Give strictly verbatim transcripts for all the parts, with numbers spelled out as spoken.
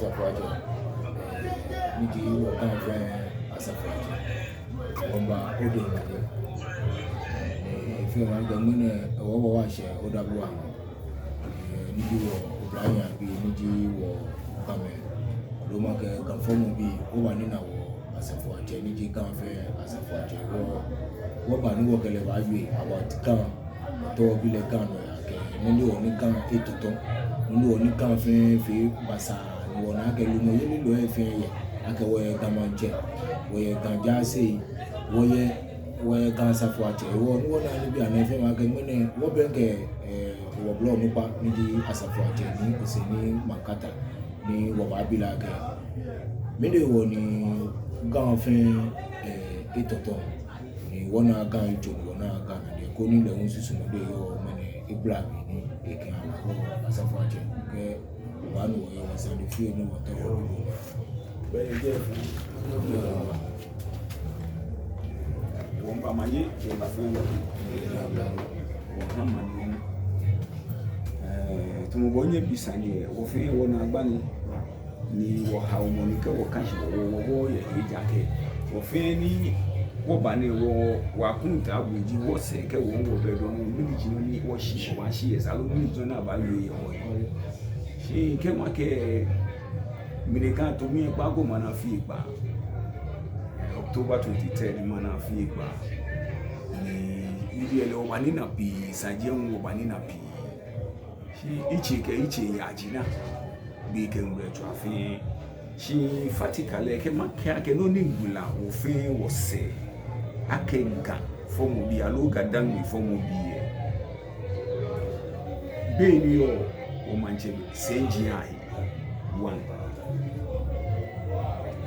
Asafoatsɛ, eh, ni ji wɔ Ga fɛɛ Asafoatsɛ. Wɔmiiba odɛŋ nɔ. Eh, fɛɛ wɔmiikɛɛ ŋmɛnɛ, eh, wɔ, wɔ, wɔshɛ odabua nɔ. Eh, ni ji wɔ oblahii abii, ni ji wɔ Gamɛi. Loo makɛɛ Ga fɔmɔbii, wɔbanina wɔ Asafoatsɛ, ni ji Ga fɛɛ Asafoatsɛ. Wɔ, wɔba ni wɔkɛ lɛ baawie about Ga. Tɔ bi lɛ Ga nɔyaa kɛ, nɔ ni wɔnaa ni Ga etɔtɔ, nɔ ni wɔnaa ni Ga fɛɛ fee basaa, ni wɔnaa akɛ lumɔyeli lɛ fɛɛ yɛ, akɛ wɔyɛ Ga Maŋtsɛ, wɔyɛ Ga jaase, wɔyɛ, wɔyɛ Ga Asafoatsɛ, wɔ ni wɔnaa nibii anɛɛ fɛɛ makɛɛ ŋmɛnɛ, wɔbɛŋkɛ, eh, wɔblɔ onukpa, ni ji Asafoatsɛ Nii Osei Nii Mankata, ni wɔbaabi lɛ akɛ, mɛni hewɔ ni Ga fɛɛ, eh, etɔtɔ. Ni wɔnaa Ga yitso, ni wɔnaa Ga najiaŋ, koni lɛ hu susumɔ lɛ yɔɔ ŋmɛnɛ egbala mli ni ekɛha wɔ Asafoatsɛ. Kɛ wɔnu wɔyɛ wɔsane fɛɛ ni wɔtɔ wɔ. Bɛ yɛ jɛ fɛɛ. Wɔmiiba maŋ yɛ, wɔmiiba fɛɛ wɔ. Wɔha maŋ yɛ. Eh, tamɔ bɔ ni nyɛbi sane lɛ, wɔ fɛɛ wɔnaagba ni. Ni wɔhaomɔ ni kɛ wɔkã shi wɔ, wɔ, wɔ, wɔyɛ he ejaakɛ wɔ fɛɛ ni wɔba nɛɛ wɔ, wɔkɔntaa bu ji wɔsɛɛ kɛ wɔ, wɔbɛ dɔŋŋ, mɛni ji nɔ ni wɔshi, wɔbaashi yɛ sɛɛ, aloo mɛni ji nɔ ni abaawie yɛ wɔ. Shi kɛ makɛɛ mɛni kã to mi kpa ko mana fie kpa. October twenty-third mana fie kpa. Ni, ni yɛ lɛ wɔbanina pii, saji hu wɔbanina pii. Shi yitsei kɛ yitsei yaa jina, gbii kɛ ŋmɛlɛtswaa fɛɛ. Shi fatika lɛ kɛ makɛɛ akɛ nɔ ni gbala wɔ fɛɛ wɔsɛɛ akɛ Ga fɔmɔbii aloo GaDangme fɔmɔbii lɛ, be ni yɔɔ wɔ maŋtsɛ sɛi ji ahe. One.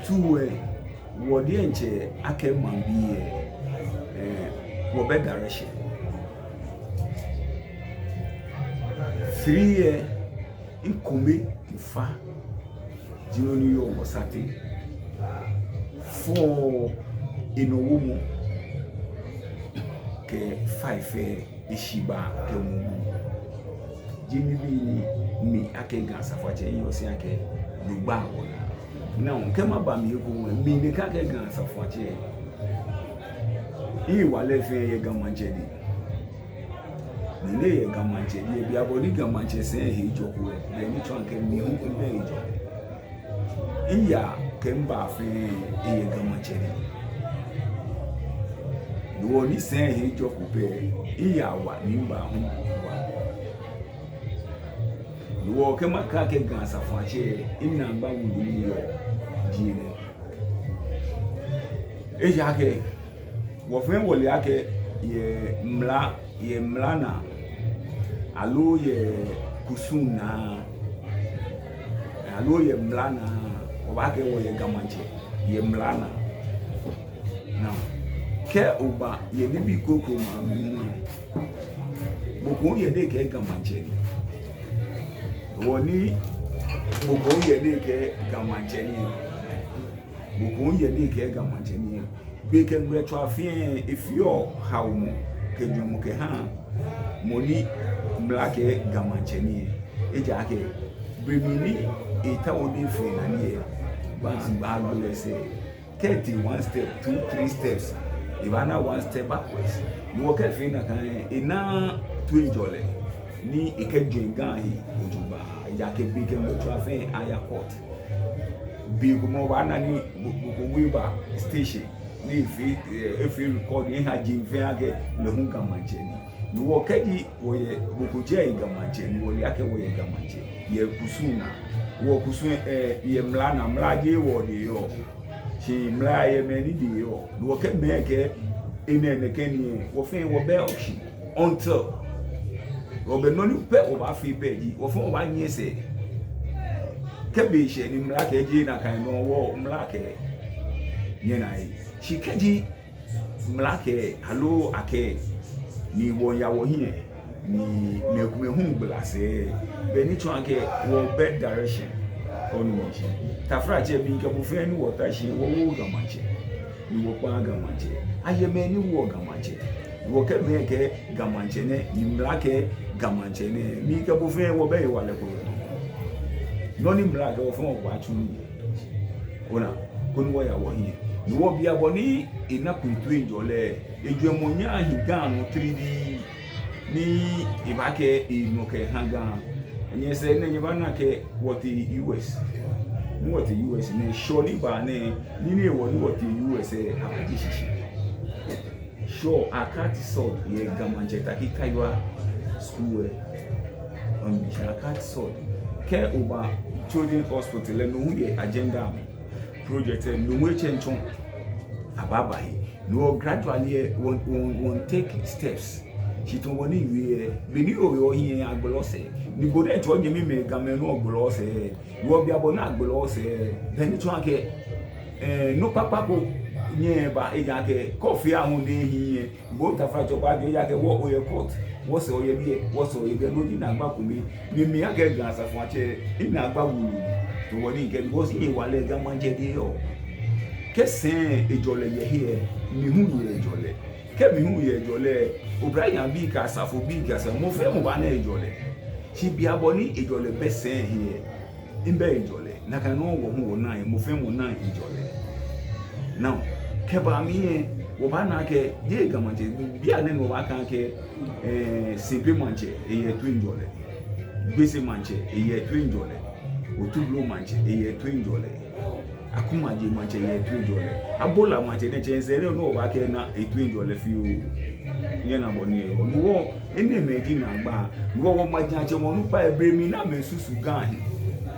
Two lɛ, wɔ diɛŋtsɛ akɛ maŋbii lɛ, eh, wɔbɛ direction. Three lɛ, ekome, efa ji nɔ ni yɔɔ wɔ sate. Four, enɔwomɔ. Kɛ five lɛ, eshibaa kɛ mumɔ. Ji nibii ni mi akɛ Ga Asafoatsɛ yɔɔ sɛɛ akɛ lɛ gbaa wɔ naa. Now, kɛ maba mli ekoŋŋ, mi nɛɛ kã akɛ Ga Asafoatsɛ. Miyiwala fɛɛ yɛ Ga Maŋtsɛ dɛŋ. Mi nɛɛ yɛ Ga Maŋtsɛ dɛŋ, bianɛ bɔ ni Ga Maŋtsɛ sɛi he jɔko lɛ, bɛ ni tsɔɔ akɛ mi hu mibɛ he jɔko. Miyaa kɛ mibaa fɛɛ eyɛ Ga Maŋtsɛ dɛŋ. No hewɔ ni sɛi he jɔko pɛ, miyaa wa ni mibaa hu wa. No hewɔ kɛ makɛɛ akɛ Ga Asafoatsɛ, minaagba wulu ni yɔɔ ji nɛɛ. Ejaakɛ wɔ fɛɛ wɔle akɛ yɛ mla, yɛ mla naa, aloo yɛ kusum naa, aloo yɛ mla naa, wɔbaakɛɛ wɔyɛ Ga Maŋtsɛ, yɛ mla naa. Now, kɛ oba yɛ nibii krokomɛi amli, mɔ ko yɛ ni ekɛɛ Ga Maŋtsɛ ni. Hewɔ ni mɔ ko yɛ ni ekɛɛ Ga Maŋtsɛ ni. Mɔ ko yɛ ni ekɛɛ Ga Maŋtsɛ ni. Gbii kɛ ŋmɛlɛtswaa fɛɛ efeɔ haomɔ kɛ jwɛŋmɔ kɛhaa mɔ ni mla kɛɛ Ga Maŋtsɛ ni. Ejaakɛ be mli ni etaoɔ ni efee nɔ ni yɛ, baaŋgba lɛ sɛɛ. Kɛ etee one step, two, three steps, ebaana one step backwards. Ni wɔkɛfee nakai lɛ, enaaa toiŋjɔlɛ ni ekɛjwɛŋ Ga he jogbaŋŋ. Ejaakɛ gbii kɛ ŋmɛlɛtswaa fɛɛ aya court. Be ko mɔ baana ni mɔ ko, mɔ ko eba station ni efee, eh, efee record, eha jeŋ fɛɛ akɛ lɛ hu Ga Maŋtsɛ ni. Ni wɔ kɛji wɔyɛ, mɔ ko jɛ Ga Maŋtsɛ ni wɔle akɛ wɔyɛ Ga Maŋtsɛ. Yɛ kusum naa. Wɔ kusum, eh, yɛ mla naa, mla jeee wɔdɛŋ eyɔɔ. Shi mla yɛ mɛi ni dɛŋ eyɔɔ. Ni wɔkɛɛ mɛi akɛ enɛ nɛkɛ ni, wɔ fɛɛ wɔbɛ option. Until wɔbɛ nɔ ni pɛ wɔbaafee pɛ ji, wɔ fɛɛ wɔbaanyiɛ sɛɛ. Kɛ be shɛ ni mla kɛɛ jeee nakai nɔ, wɔ mla kɛɛ nyɛnaa he. Shi kɛji mla kɛɛ, aloo akɛɛ, ni wɔyaa wɔhiɛ, ni mɛi komɛi hu gbala sɛɛ, bɛ ni tsɔɔ akɛ wɔbɛ direction. Onu shishi. Taflatsɛ, miikɛɛ bo fɛɛ ni wɔta shi, wɔwo Ga Maŋtsɛ, ni wɔkpaa Ga Maŋtsɛ. Ayɛ mɛi ni woɔ Ga Maŋtsɛ. Wɔkɛɛ mɛi akɛ Ga Maŋtsɛ nɛ, ni mla kɛɛ Ga Maŋtsɛ nɛ. Miikɛɛ bo fɛɛ wɔbɛ hewalɛ ko. Nɔ ni mla kɛɛ wɔ fɛɛ wɔbaatsu nii. Ona, koni wɔya wɔhiɛ. Ni wɔbia bɔ ni ena kun toiŋjɔlɛ, ejwɛŋmɔ nyɛɛɛ ahi Ga nɔ titri ni ebaakɛɛ enɔ kɛha Ga. Nyɛsɛɛ nɛɛ nyɛbaana akɛ wɔtee U S. Ni wɔtee U S nɛɛ, Shaw ni ba nɛɛ, nii ni hewɔ ni wɔtee U S lɛ, abaje shishi. Shaw, akati sɔt yɛ Ga Maŋtsɛ Taki Kaywa School lɛ. Ɔni akati sɔt. Kɛ oba Children's Hospital lɛ, no hu yɛ agenda mli. Project lɛ, no hu etsɛŋ tsɔ. Ababa he. No hewɔ gradually lɛ, wɔ, wɔ, wɔtake steps. Shi tamɔ bɔ ni miwie lɛ, be ni oyɔɔ hiɛ lɛ agbala osɛɛ. Ni bo diɛŋtsɛ onyɛmimɛi Gamɛi nɔŋŋ agbala osɛɛ. Wɔbia bɔ ni agbala osɛɛ. Be ni tsɔɔ akɛ, eh, nɔ kpakpa ko nyɛɛɛ eba, ejaakɛ kɔfi ahu ni ehiii lɛ. Bo taflatsɛ obaajɔ ejaakɛ wɔ oyɛ court. Wɔsɛɛ oyɛ biɛ, wɔsɛɛ oyɛ biɛ, no ji naagba kome. Ni mi akɛ Ga Asafoatsɛ, minaagba wulu. Tamɔ bɔ ni mikɛɛ, because hewalɛ Ga Maŋtsɛ diɛŋ yɔɔ. Kɛ sɛi ejɔlɛ yɛ he lɛ, mi hu miyɛ ejɔlɛ. Kɛ mi hu miyɛ ejɔlɛ, oblahii bii kɛ asafobii kɛ asafo, mɔ fɛɛ mɔ baana ejɔlɛ. Shi bia bɔ ni ejɔlɛ bɛ sɛi he lɛ, mibɛ ejɔlɛ. Nakai nɔŋŋ wɔ hu wɔna, mɔ fɛɛ mɔ na ejɔlɛ. Now, kɛba mli lɛ, wɔbaana akɛ, jeee Ga Maŋtsɛ, bianɛ ni wɔbaakɛɛ akɛ, eh, Sempe Maŋtsɛ, eyɛ etoiŋjɔlɛ. Gbese Maŋtsɛ, eyɛ etoiŋjɔlɛ. Otublohum Maŋtsɛ, eyɛ etoiŋjɔlɛ. Akumaje Maŋtsɛ yɛ etoiŋjɔlɛ. Abola Maŋtsɛ nɛɛ tsɛ nsɛ nɛɛ nɔ wɔbaakɛɛ ena etoiŋjɔlɛ fioo. Nyɛna bɔ ni eyɔɔ. No hewɔ, enɛɛmɛi ji naagba. No hewɔ wɔmajiatsɛmɛi onukpai lɛ, be mli ni amɛsusu Ga he,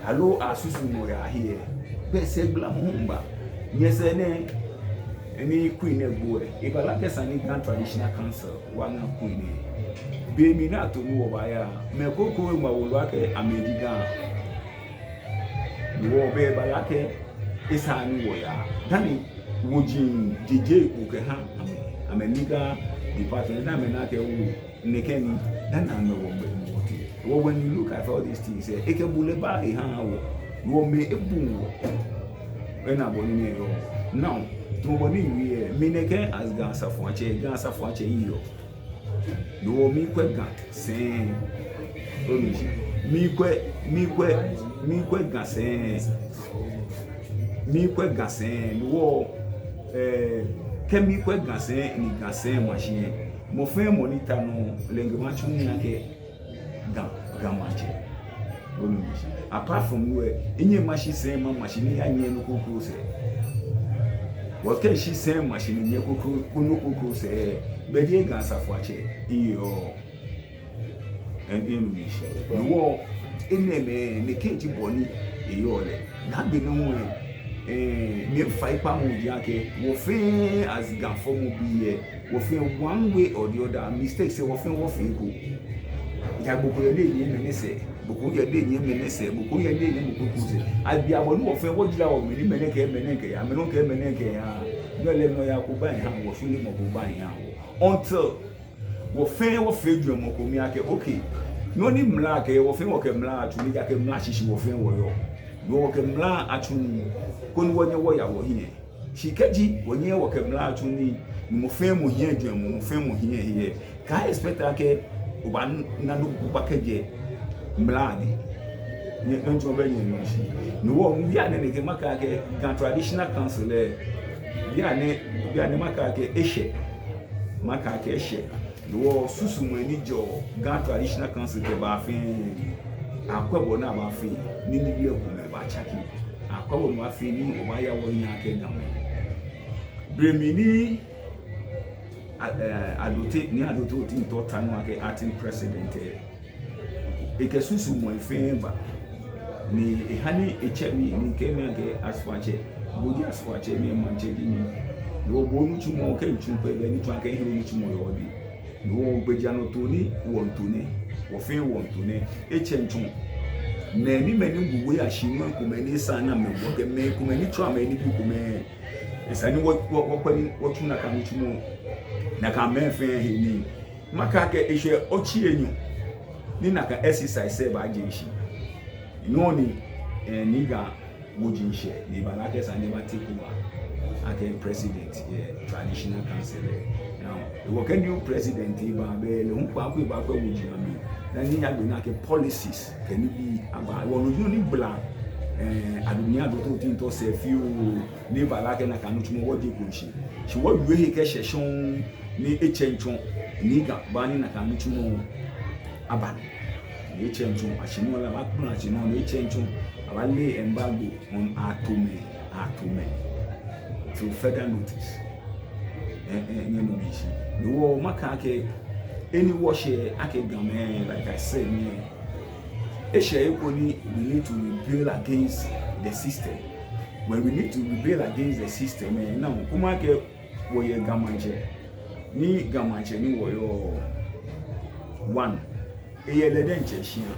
aloo asusu nɔ ya he lɛ, bɛ sɛɛ gblamɔ hu ba. Nyɛsɛɛ nɛɛ, eni Queen lɛ gbo lɛ, ebala akɛ esa ni Ga Traditional Council wa ŋa Queen lɛ. Be mli ni ato ni wɔbaya, mɛi krokomɛi ŋma wolo akɛ amɛji Ga. Ni wɔbɛ bala akɛ esa ni wɔya. Dani woji jeje kpo kɛha amɛ, amɛ legal department, ni amɛna akɛ oo, nɛkɛ ni, dani amɛ wɔ mɛ ni wɔtee. Wɔ, when you look at all these things, eh, ekɛ bulɛ ba eha wɔ. Wɔ mɛi ebu wɔ. Ena bɔ ni eyɔɔ. Now, tamɔ bɔ ni miwie lɛ, mi nɛkɛ as Ga Asafoatsɛ, Ga Asafoatsɛ yɔɔ. No hewɔ mikwɛ Ga sɛi. Onu shishi. Mikwɛ, mikwɛ, mikwɛ Ga sɛi. Mikwɛ Ga sɛi. No hewɔ, eh, kɛ mikwɛ Ga sɛi, ni Ga sɛi ma shi lɛ, mɔ fɛɛ mɔ ni ta nɔ lɛ, mikɛ matsu nii akɛ Ga, Ga Maŋtsɛ. Onu shishi. Apart from where, minyɛŋ mashi sɛi, mama shi ni miyanyiɛ nɔ kroko sɛɛ. Wɔkɛɛ mishi sɛi, mashi ni minyiɛ kroko, nɔ kroko sɛɛ. Bɛ jeee Ga Asafoatsɛ miyɔɔ. Onu shishi. No hewɔ, enɛɛmɛi, nɛkɛ ji bɔ ni eyɔɔ lɛ. Ni agbɛnɛ hu lɛ, eh, mifaikpa hu ji akɛ, wɔ fɛɛ as Ga fɔmɔbii lɛ, wɔ fɛɛ one way or the other, mistakes lɛ wɔ fɛɛ wɔfee eko. Ja mɔ ko yɛ ni enyiɛ mɛnɛ sɛɛ, mɔ ko yɛ ni enyiɛ mɛnɛ sɛɛ, mɔ ko yɛ ni enyiɛ mɔ ko sɛɛ. Abia bɔ ni wɔ fɛɛ wɔjara wɔmli ni mɛnɛ kɛɛ mɛnɛ kɛya, mɛnɛ kɛɛ mɛnɛ kɛya. Nɔ lɛ nɔyaa ko baŋ eha wɔ, shweremɔ ko baŋ eha wɔ. Until wɔ fɛɛ wɔfee jwɛŋmɔ kome akɛ, okay. Nɔ ni mla kɛɛ, wɔ fɛɛ wɔkɛ mla atsu nii, ejaakɛ mla shishi wɔ fɛɛ wɔyɔɔ. No hewɔ wɔkɛ mla atsu nii, koni wɔnyɛ wɔya wɔhiɛ. Shi kɛji wɔnyɛɛɛ wɔkɛ mla atsu nii, ni mɔ fɛɛ mɔ hiɛ jwɛŋmɔ, mɔ fɛɛ mɔ hiɛ hiɛ, kaa expect akɛ obaana nɔ ko kpakpa kɛjɛ mla lɛ dɛŋ. Nyɛ, nyɛtsɔɔ bɛ nyɛ nɔ shishi. No hewɔ, bianɛ nɛkɛ makɛɛ akɛ Ga Traditional Council lɛ, bianɛ, bianɛ makɛɛ akɛ eshɛ. Makɛɛ akɛ eshɛ. No hewɔ susumɔi ni jɛɔ Ga Traditional Council kɛba fɛɛ, akwɛ bɔ ni abaafee ni nibii komɛi abatsake. Akwɛ bɔ ni abaafee ni wɔbaaya wɔhiɛ akɛ Gamɛi. Be mli ni, a, eh, Adote, Nii Adote Otintor ta nɔ akɛ acting president lɛ, ekɛ susumɔi fɛɛ ba. Ni eha ni etsɛ mi, ni ekɛɛ mi akɛ Asafoatsɛ, bo ji Asafoatsɛ, mi lɛ maŋtsɛ ji mi. No hewɔ bo onitsumɔ, kɛ mitsu pɛ, bɛ ni tsɔɔ akɛ he onitsumɔ yɔɔ lɛ. No hewɔ gbɛjianɔtoo ni wɔmiito nɛɛ, wɔ fɛɛ wɔmiito nɛɛ, etsɛŋ tsɔ. Mɛi ni, mɛi ni ŋuwe ashi nɔ komɛi ni esa ni amɛwo kɛ mɛi komɛi ni tsɔɔ amɛnibii komɛi. Esa ni wɔ, wɔ, wɔkwɛ ni wɔtsu nakai nitsumɔ, nakai mɛi fɛɛ he nii. Makɛɛ akɛ eshwɛ otsi enyɔ ni nakai exercise lɛ baaje shishi. No ni, eh, Nii Ga woji ŋshɛ, ni ebala akɛ esa ni eba take over akɛ president yɛ Traditional Council lɛ. Now, hewɔ kɛ new president ba, belɛ lɛ hu kpaako ebaakwɛ woji amli. Ni eya agbɛnɛ akɛ policies kɛ nibii aba. Hewɔ no ji nɔ ni gbala eh, adunia dotɔ tin tɔ sɛɛ fioo, ni eba lɛ akɛ nakai nitsumɔ wɔje ko shishi. Shi wɔwie he kɛshɛ shɔŋŋ ni etsɛŋ tsɔ, ni Ga baaha ni nakai nitsumɔ aba nɔ. Ni etsɛŋ tsɔ, ashi nɔ lɛ, abaakpla ashi nɔ, ni etsɛŋ tsɔ, abaa lay embargo on atomɛi, atomɛi, till further notice. Eh, eh, nyɛnu mi shishi. Ni wɔ makɛɛ akɛ, eni wɔshɛ akɛ Gamɛi, like I said, ni eshɛ he ko ni we need to rebel against the system. When we need to rebel against the system, eh, now, kuma akɛ wɔyɛ Ga Maŋtsɛ. Ni Ga Maŋtsɛ ni wɔyɔɔ, one, eyɛ lɛ diɛŋtsɛ shia.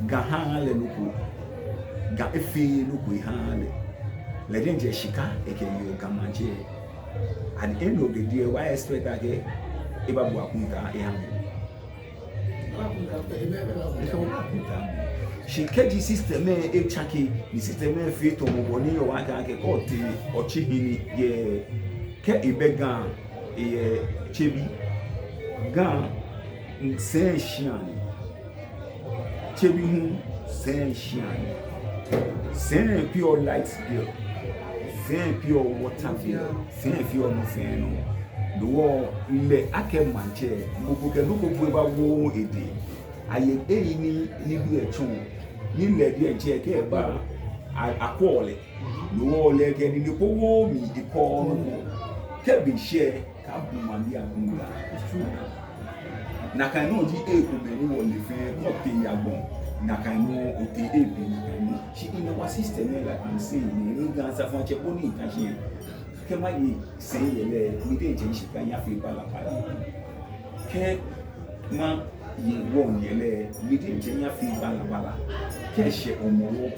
Ga haaa lɛ nɔ ko. Ga efeee nɔ ko ehaaa lɛ. Lɛ diɛŋtsɛ shika ekɛyeɔ Ga Maŋtsɛ. At the end of the day, wɔ expect akɛ ebabu akɔntaa eha mɔ? Ekɛbabu akɔntaa. Shi kɛji system lɛ etsake, ni system lɛ efee tamɔ bɔ ni yɔɔ akɛ, akɛ kɛ otee otsi hiɛ ni yɛ, kɛ ebɛ Ga, eyɛ tsɛbi. Ga sɛi shia ni. Tsɛbi hu sɛi shia ni. Sɛi pure light bill. Sɛi pure water bill. Sɛi pure nɔ fɛɛ nɔ. No hewɔ lɛ akɛ maŋtsɛ, mɔ ko kɛ nɔ ko po ebawo edɛŋ. Ayɛ eyi ni, ni bi etsɔ. Ni lɛ diɛŋtsɛ kɛ eba, a, akwɛɔ lɛ. No hewɔ lɛ kɛ nii ni po wo mi ekɔ nɔ ko. Kɛ be shɛ, kaabu maŋ lɛ akɔntaa. It's true. Nakai nɔŋŋ ji ekomɛi ni wɔle fɛɛ, kɛ otee Yagbɔn, nakai nɔŋŋ, otee Ebi, nakai nɔŋŋ. Shi in our system, eh, like I'm saying, ni Ga asafoatsɛ bɔ ni eka shi, kɛ maye sɛi yɛ lɛ, mi diɛŋtsɛ shika miyafee balabala. Kɛ maye wɔŋ yɛ lɛ, mi diɛŋtsɛ miyafee balabala. Kɛ eshɛ Hɔmɔwɔ,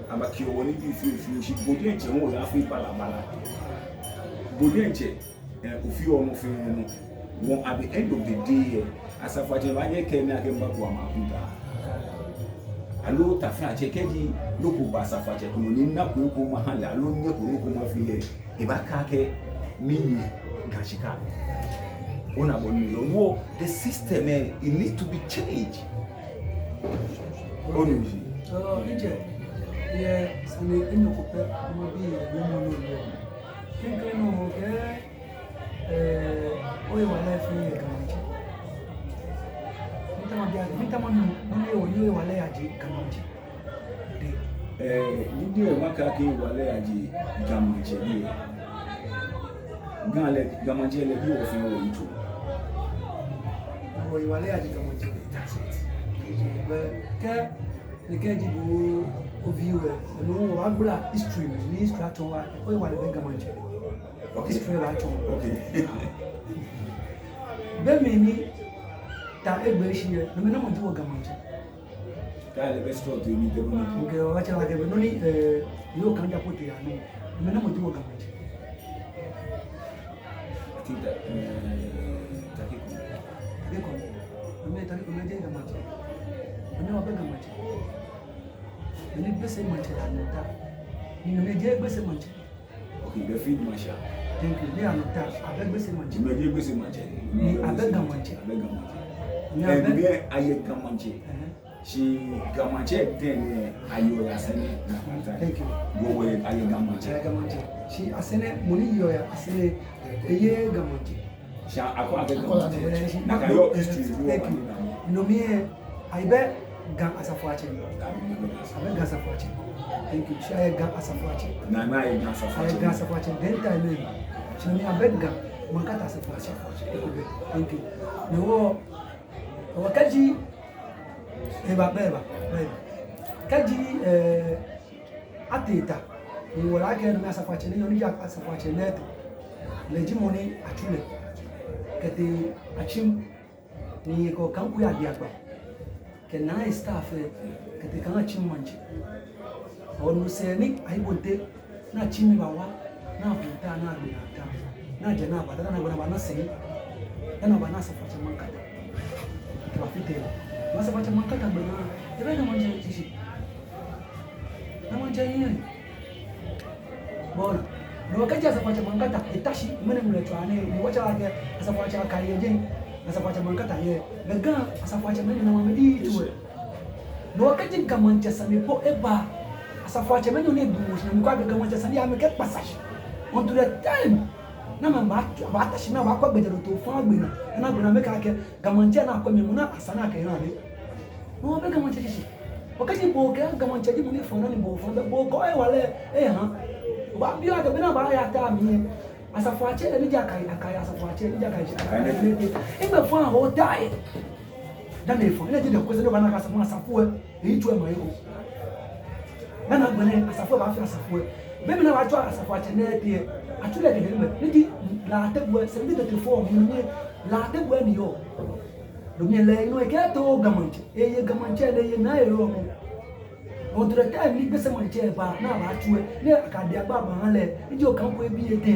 abaakeɔ wɔ nibii fioo fioo, shi bo diɛŋtsɛ hu oyafee balabala. Bo diɛŋtsɛ, eh, ofeɔ nɔ fɛɛ nɔ. Hewɔ at the end of the day, eh, asafoatsɛ baanyɛ ekɛɛ mi akɛ mibabu amɛ akɔntaa. Aloo taflatsɛ kɛji nɔ ko ba asafoatsɛ ko nɔ ni mina ko eko maha lɛ, aloo minyɛ ko nɔ ko mafee lɛ, ebaakɛɛ akɛ miye Ga shika. Ona bɔ ni yɔɔ. Hewɔ the system, eh, it need to be changed. Onu shishi. Oh, ijɛ, yɛ sane enyɔ ko pɛ mabi yɛ wiemɔ nɔ lɛ. Klɛŋklɛŋ nɔ kɛ, eh, ohewalɛ fɛɛ yɛ Ga Maŋtsɛ. Miitao mabi akɛ, miitao manu, manu he ni ohewalɛ yaje Ga Maŋtsɛ. Eh, ni diɛŋtsɛ makɛɛ akɛ hewalɛ yaje Ga Maŋtsɛ diɛŋtsɛ. Ga lɛ, Ga Maŋtsɛ lɛ, bi wɔ fɛɛ wɔyitso. Ohewalɛ yaje Ga Maŋtsɛ. That's it. Kɛ, ni kɛji bo ovi wɛ, no hewɔ wɔbaagbala history mli, ni history atsɔɔ wɔ akɛ ohewalɛ bɛ Ga Maŋtsɛ. Okay. History baatsɔɔ. Okay. Be mli ni ta egbe shi yɛ, no mli namɔ ji wɔ Ga Maŋtsɛ? Kɛ lɛ bɛ store to mi tɛ bɔ ni. Okay, wɔtsɛ lɛ akɛ be nɔ ni, eh, yoo kan ja pote ya nɔ. Mɛni mɔ ji wɔ Ga Maŋtsɛ? I think that, eh, Takeko. Takeko. Mɛni Takeko, mɛni ji Ga Maŋtsɛ? Mɛni wɔbɛ Ga Maŋtsɛ? Mɛni Gbese Maŋtsɛ anɔ ta? Ni mɛni ji Gbese Maŋtsɛ? Okay, the field marshal. Thank you. Ni anɔ ta, abɛ Gbese Maŋtsɛ. Mɛni ji Gbese Maŋtsɛ? Ni abɛ Ga Maŋtsɛ. Abɛ Ga Maŋtsɛ. Ni eh, abɛ ni ayɛ Ga Maŋtsɛ. Ɛhɛɛ. Shi Ga Maŋtsɛ diɛŋtsɛ ni ayeɔ yɛ Asɛrɛ, na kanta. Thank you. Wɔ wɔ ayeɔ Ga Maŋtsɛ. Ayeɔ Ga Maŋtsɛ. Shi Asɛrɛ, mɔ ni yeɔ yɛ Asɛrɛ, eyeee Ga Maŋtsɛ. Shi akɔ akɛ Ga Maŋtsɛ. Akɔ akɛ Ga Maŋtsɛ. Nakai yɔɔ history. Thank you. No mli lɛ, abɛ Ga Asafoatsɛ. Abɛ Ga Asafoatsɛ. Thank you. Shi ayeɔ Ga Asafoatsɛ. Naa, naa ayeɔ Ga Asafoatsɛ. Ayeɔ Ga Asafoatsɛ. Then time lɛ, shi no mli abɛ Ga Mankata Asafoatsɛ. Eko bɛ. Thank you. No hewɔ, hewɔ kɛji, eba, eba, eba. Kɛji, eh, atee ta, ni wɔle akɛ no mli Asafoatsɛ ni yɔɔ ni ji Asafoatsɛ lɛ tɛ. Lɛ ji mɔ ni atsu lɛ kɛtee Akyem, ni ekɔ Kankui Adiagba kɛ Naa Esther fɛɛ kɛtee kɛha Akyem Maŋtsɛ. Hewɔ no sɛɛ ni ayibote ni atsi mi bawa, ni abu ta, ni agbe naa ta, ni aja ni aba ta, ni agbe naa aba ni asɛɛ, ni aba ni Asafoatsɛ Mankata. Kɛbafite lɛ. Ni Asafoatsɛ Mankata gbe naa, ebɛ Ga Maŋtsɛ shishi. Ga Maŋtsɛ hiɛ. Bɔ ni. No kɛji Asafoatsɛ Mankata eta shi, mɛni mli etswa nɛ, ni wɔtsɛ lɛ akɛ Asafoatsɛ Akai yɛ jɛi, Asafoatsɛ Mankata yɛ. Mɛɛ Ga Asafoatsɛ mɛni na mɛni ji tsuɔ. Hewɔ kɛji Ga Maŋtsɛ sane po eba, Asafoatsɛmɛi nɔ ni edu wo shi ni amɛkɔ akɛ Ga Maŋtsɛ sane lɛ amɛkɛ kpasa shi. Until the time ni amɛbaa, abaata shi ni abaakɔ gbɛjianɔtoo fã agbɛnɛ, ni agbɛnɛ amɛkɛɛ akɛ Ga Maŋtsɛ ni akwɛ mli moŋ ni esa ni akɛha lɛ. No hewɔ bɛ Ga Maŋtsɛ shishi. Okɛji bo okɛɛ Ga Maŋtsɛ ji mɔ ni fã ni bo ofã, bɛ bo okɔ hewalɛ eha. Obaabi akɛ bɛ ni abaaya ta mli lɛ, Asafoatsɛ lɛ ni ji Akai, Akai Asafoatsɛ, ni ji Akai, Akai lɛ, nɛkɛ nɛkɛ. Egbɛfaŋ ota lɛ. Dani efã, enɛ ji the question ni obaana akɛ asafo, asafo lɛ, eyitso lɛ ma eko. Dani agbɛnɛ asafo lɛ baafee asafo lɛ. Be mli ni abaatsu Asafoatsɛ nɛɛ tɛɛ, atsu lɛ kɛkɛ mɛ. Ni ji La Tɛbuɛ, seventeen thirty-four mli ni La Tɛbuɛ ni yɔɔ. Domin lɛ, no ekɛto Ga Maŋtsɛ, eye Ga Maŋtsɛ lɛ, eye naa eyɔɔ mɔ. Until the time ni Gbese Maŋtsɛ ba, ni abaatsu lɛ, ni akadi agba baha lɛ, ni ji Okaŋ ko ebi etɛ.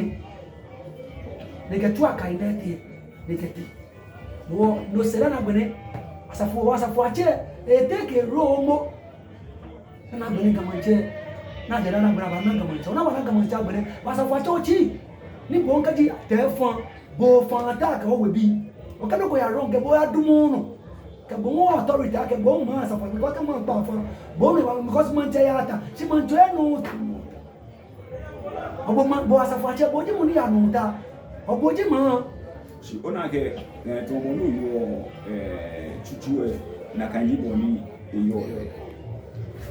Ni ekɛtsu Akai nɛɛ tɛɛ, ni ekɛtee. Hewɔ no sɛɛ lɛ ni agbɛnɛ, asafo, Asafoatsɛ, etake role momo. Ni agbɛnɛ Ga Maŋtsɛ, ni ajɛ dani agbɛnɛ abaana Ga Maŋtsɛ, ni abaana Ga Maŋtsɛ agbɛnɛ, Asafoatsɛ otsi, ni bo ŋkɛji tɛ fã, bo fã ata kɛ owebii. Okɛ nɔ ko ya wrong, kɛ bo yadumɔ nɔ. Kɛ bo ŋɔ authority, kɛ bo ŋɔ asafo, because kɛ maŋ kpa fã, bo nɔ, because Maŋtsɛ yata, shi Maŋtsɛ yɛ nɔ. Hewɔ bo maŋ, bo Asafoatsɛ, bo ji mɔ ni yaa nɔ ta. Hewɔ bo ji maŋ. Shi ona akɛ, eh, tamɔ bɔ ni oyɔɔ, eh, tsutsu lɛ, nakai ji bɔ ni eyɔɔ.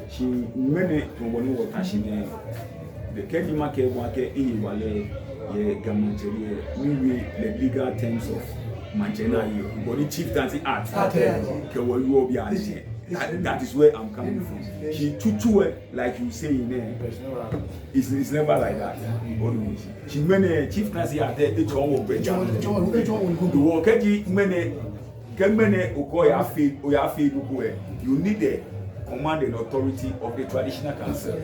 Shi ŋmɛnɛ tamɔ bɔ ni wɔta shi nɛɛ, bɛ kɛji makɛɛ bo akɛ ehewalɛ yɛ Ga Maŋtsɛ lɛ, miwie the legal terms of maŋtsɛ ni ayɔɔ, bɔ ni Chieftaincy Act. Act, yeah. Kɛ wɔyɔɔ bianɛ. That, that is where I'm coming from. Shi tsutsu lɛ, like you say, eh, it's, it's never like that. Onu mi shishi. Shi ŋmɛnɛ Chieftaincy Act lɛ, etsɔɔ wɔ gbɛjianɔ. Etsɔɔ wɔ, etsɔɔ wɔ. Hewɔ kɛji ŋmɛnɛ, kɛ ŋmɛnɛ okɛɛ oyafee, oyafee nɔ ko lɛ, you need the command and authority of the traditional council.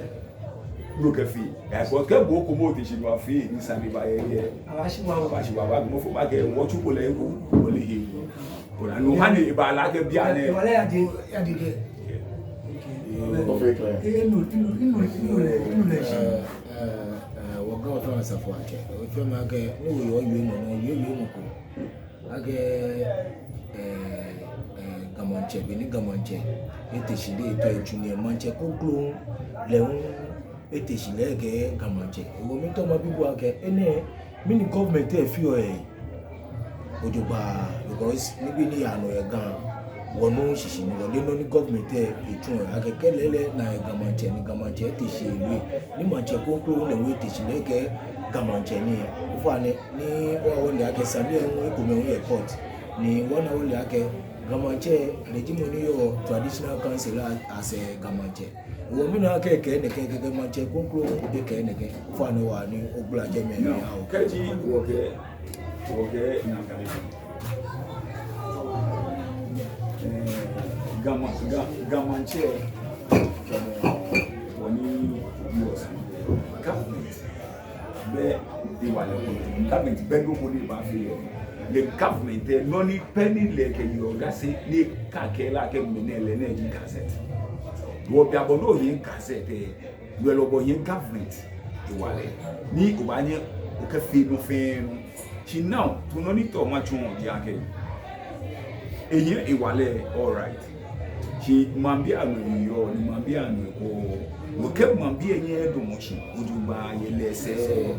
Ni okɛfee. Because kɛ bo okome ote shi ni oyafee, ni sane baaya lɛ, abaashi bo, abaashi bo, abaabi mɔ fɛɛ mɔ akɛ, wɔtsu bo lɛ eko, ole he. Ona, no hewɔ ni ebaale akɛ bianɛ. Ebaale ya di, ya di kɛ. Okay. Ofe kɛ. Eh, no, no, no, no, no, no, no, eh, eh, eh, wɔ Ga fɛɛ Asafoatsɛ. Otsɔɔ mi akɛ, no hewɔ yɛ mɔ, no hewɔ yɛ mɔ ko. Akɛ, eh, eh, Ga Maŋtsɛ, be ni Ga Maŋtsɛ ete shi lɛ, etɔ etsu ni Maŋtsɛ kroko lɛ hu ete shi lɛ kɛ Ga Maŋtsɛ. Hewɔ miitao mabi bo akɛ, enɛ, mɛni government lɛ feɔ lɛ jogbaŋŋ, because nibii ni yaa nɔ yɛ Ga, wɔnuuu shishi ni wɔleee nɔ ni government lɛ etsuɔ lɛ. Akɛ kɛ lɛɛlɛŋ ni eyɛ Ga Maŋtsɛ, ni Ga Maŋtsɛ ete shi lɛ, ni Maŋtsɛ kroko lɛ hu ete shi lɛ kɛ Ga Maŋtsɛ ni. Ofainɛ, ni wɔ, wɔle akɛ sane lɛ hu ekomɛi hu yɛ court. Ni wɔna wɔle akɛ Ga Maŋtsɛ lɛ ji mɔ ni yɔɔ traditional council lɛ asɛɛ Ga Maŋtsɛ. Hewɔ mina akɛ ekɛɛ nɛkɛ, kɛkɛ Maŋtsɛ kroko ekɛɛ nɛkɛ. Ofainɛ wa ni ogbala jɛmɛ. Now, ya o. Kɛji wɔkɛ, wɔkɛ nakai. Eh, Ga Ma-, Ga, Ga Maŋtsɛ, eh, wɔ ni yɔɔ sane. Government. Bɛ hewalɛ ko, government bɛ nɔ ko ni ebaafee yɛ. Lɛ government lɛ, nɔ ni pɛ ni lɛ kɛ yɔɔ gase ni akɛɛ lɛ akɛ mɛnɛ lɛ nɛ ji gazette. Wɔbi abɔ nɔ yɛ gazette lɛ, wɔlɔ bɔ yɛ government hewalɛ. Ni obaanyɛ okɛfee nɔ fɛɛ nɔ. Shi now, tamɔ nɔ ni tao matsɔɔ ji akɛ, eyɛ hewalɛ, all right. Shi maŋbii anɔ eyɔɔ, ni maŋbii anɔ ekɔɔ. Wɔkɛ maŋbii lɛ nyɛdamɔ shi jogbaŋŋ yɛ lɛ sɛɛ.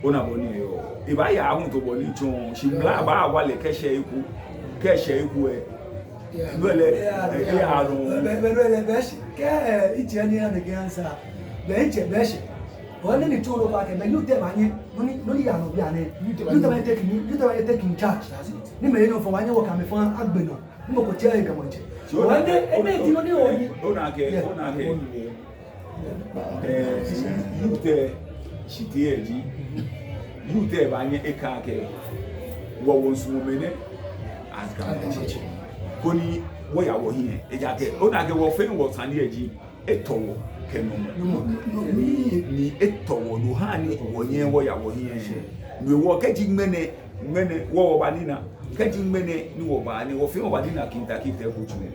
Ona bɔ ni eyɔɔ. Ebaaya ahu tamɔ bɔ ni etsɔɔ. Shi mla baawa lɛ kɛshɛ he ko. Kɛshɛ he ko lɛ. No lɛ, eh, eh, ano. Bɛ, bɛ, bɛ, bɛ, bɛ, shi. Kɛ, eh, itsɛ ni ana kɛ answer. Bɛ itsɛ bɛ shi. Hewɔ ni etsɔɔ lɛ akɛ, mɛɛ youth lɛ baanyɛ, nɔ ni, nɔ ni yaa nɔ bianɛ. Youth lɛ baanyɛ take, youth lɛ baanyɛ take in charge. Ni mɛi ni fɔɔ baanyɛ wɔkɛ amɛ fã agbɛnɛ. Ni mɔ ko tsɛ eyi Ga Maŋtsɛ. Hewɔ ni, enɛ ji nɔ ni wɔnyiɛ. Ona akɛ, ona akɛ. Eh, youth lɛ, shitee lɛ ji. Youth lɛ baanyɛ ekɛɛ akɛ, wɔ wɔmiisumɔ mɛnɛ as Ga Maŋtsɛ. Koni wɔya wɔhiɛ. Ejaakɛ, ona akɛ wɔfɛɛ wɔsane lɛ ji. Etɔ wɔ kɛ nɔmɔ. Nɔmɔ. Ni etɔ wɔ no ha ni wɔnyɛɛɛ wɔya wɔhiɛ. No hewɔ kɛji ŋmɛnɛ, ŋmɛnɛ wɔ wɔbanina. Kɛji ŋmɛnɛ ni wɔbanina, wɔfɛɛ wɔbanina kintakite kutsu nɛɛ.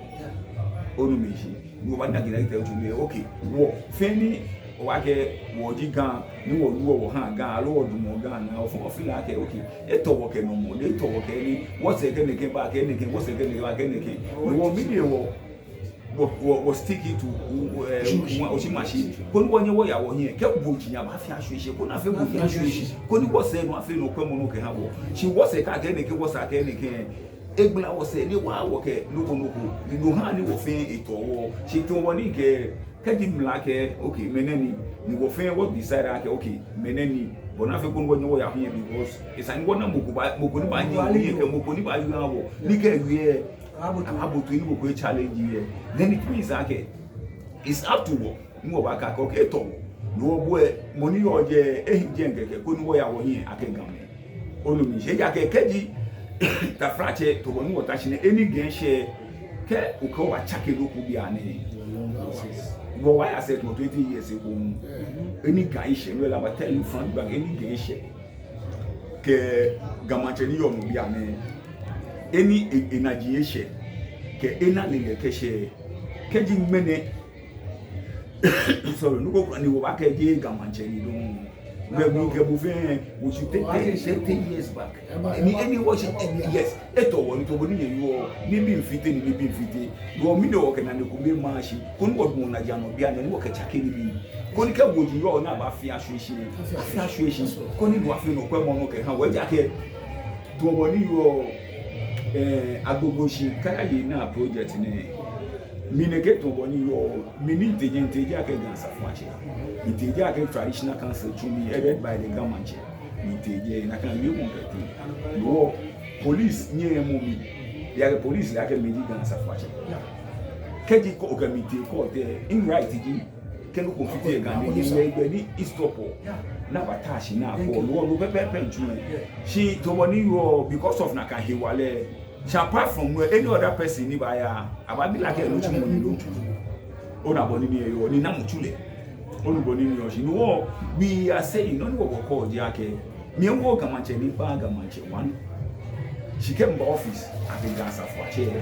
Onu mi shishi. Ni wɔbanina kintakite kutsu nɛɛ. Okay. Wɔfɛɛ ni wɔkɛɛ wɔji Ga, ni wɔnu wɔ wɔha Ga, aloo wɔdamɔ Ga naa, wɔfɛɛ wɔfeel akɛ, okay. Etɔ wɔ kɛ nɔmɔ, ni etɔ wɔ kɛ nii, wɔsɛɛ kɛ nɛkɛ ba, kɛ nɛkɛ, wɔsɛɛ kɛ nɛkɛ ba, kɛ nɛkɛ. No hewɔ mɛni hewɔ Wɔ, wɔ, wɔ stick to, eh, Oshimashi. Koni wɔnyɛ wɔya wɔhiɛ. Kɛ gboji nya baafee ashwie shi. Koni afee gboji ashwie shi. Koni wɔsɛɛ nɔ afee nɔkwɛmɔnɔ kɛha wɔ. Shi wɔsɛɛ kɛ akɛ nɛkɛ, wɔsɛɛ kɛ nɛkɛ. Egbala wɔsɛɛ ni wɔwo kɛ nɔ ko nɔ ko. No ha ni wɔfɛɛ etɔ wɔ. Shi tamɔ bɔ ni kɛ, kɛji mla kɛɛ, okay, mɛnɛ ni. Ni wɔfɛɛ wɔ decide akɛ, okay, mɛnɛ ni. Bɔ ni afee koni wɔnyɛ wɔya hiɛ because esa ni wɔna mɔ ko baa, mɔ ko ni baanyiɛ wɔhiɛ kɛ mɔ ko ni baayɔɔ wɔ. Ni kɛ wie. Abotu. Abotu ni mɔ ko challenge yɛ. Then it means akɛ it's up to wɔ. Ni wɔbaakɛɛ akɛ, okay, etɔ wɔ. Ni wɔbɔi, mɔ ni yɔɔ jɛi, ehi jɛi kɛkɛ, koni wɔya wɔhiɛ akɛ Gamɛi. Onu mishishi, ejaakɛ kɛji, taflatsɛ, tamɔ bɔ ni wɔta shi nɛɛ, any Ga eshɛ, kɛ okɛɛ obaatsake nɔ ko bianɛ. Wɔbaa accept mɔ twenty years ago. Any Ga eshɛ, no lɛ mibaa tell you frank, any Ga eshɛ. Kɛ Ga Maŋtsɛ ni yɔɔ nɔ bianɛ, any e-, energy eshɛ, kɛ ena lele kɛshɛ, kɛji ŋmɛnɛ, sorry, nɔ ko ni wɔbaakɛɛ jeee Ga Maŋtsɛ ni dɔŋŋ. Bɛ mi kɛ bo fɛɛ, we should take ten, ten years back. Ni any worship, yes, etɔ wɔ ni tamɔ bɔ ni nyɛyɔɔ, nibii miifite ni nibii miifite. Wɔ mli nɛɛ wɔkɛ nane kome maa shi, koni wɔdamɔ najiaŋ nɔ bianɛ, ni wɔkɛtsake nibii. Koni kɛ gboji yɔɔ ni abaafee ashwie shi, afee ashwie shi. Koni no afee nɔkwɛmɔnɔ kɛha wɔ, ejaakɛ tamɔ bɔ ni yɔɔ, eh, Agbogbloshie Kayaye naa project nɛɛ. Mi nɛkɛ tamɔ bɔ ni yɔɔ, mi ni mitee jɛi, mitee jɛi akɛ Ga Asafoatsɛ. Mitee jɛi akɛ traditional council tsu mli, headed by the Ga Maŋtsɛ. Mitee jɛi, nakai wiemɔ kɛtee. Wɔ police nyɛmɔ mi. Ejaakɛ police lɛ akɛ mi ji Ga Asafoatsɛ. Kɛji kɛ okɛ mi tee court lɛ, mi right ji. Kɛ nɔ ko fite yɛ Ga ni, ni yɛ gbɛ ni stop wɔ. Ni abata shi ni akɔ. Wɔ no pɛpɛɛpɛ mitsu lɛ. Shi tamɔ bɔ ni yɔɔ, because of nakai hewalɛ. Shi apart from no, any other person ni baaya, abaabi lɛ akɛ nitsumɔ ni lɛ. Ona bɔ ni miyɔɔ, ni namɔ tsu lɛ. Onu bɔ ni miyɔɔ shi. No hewɔ, we are saying, nɔ ni wɔkɛɔ ji akɛ, miiwo Ga Maŋtsɛ ni ba Ga Maŋtsɛ one. Shi kɛ miba office, akɛ Ga Asafoatsɛ.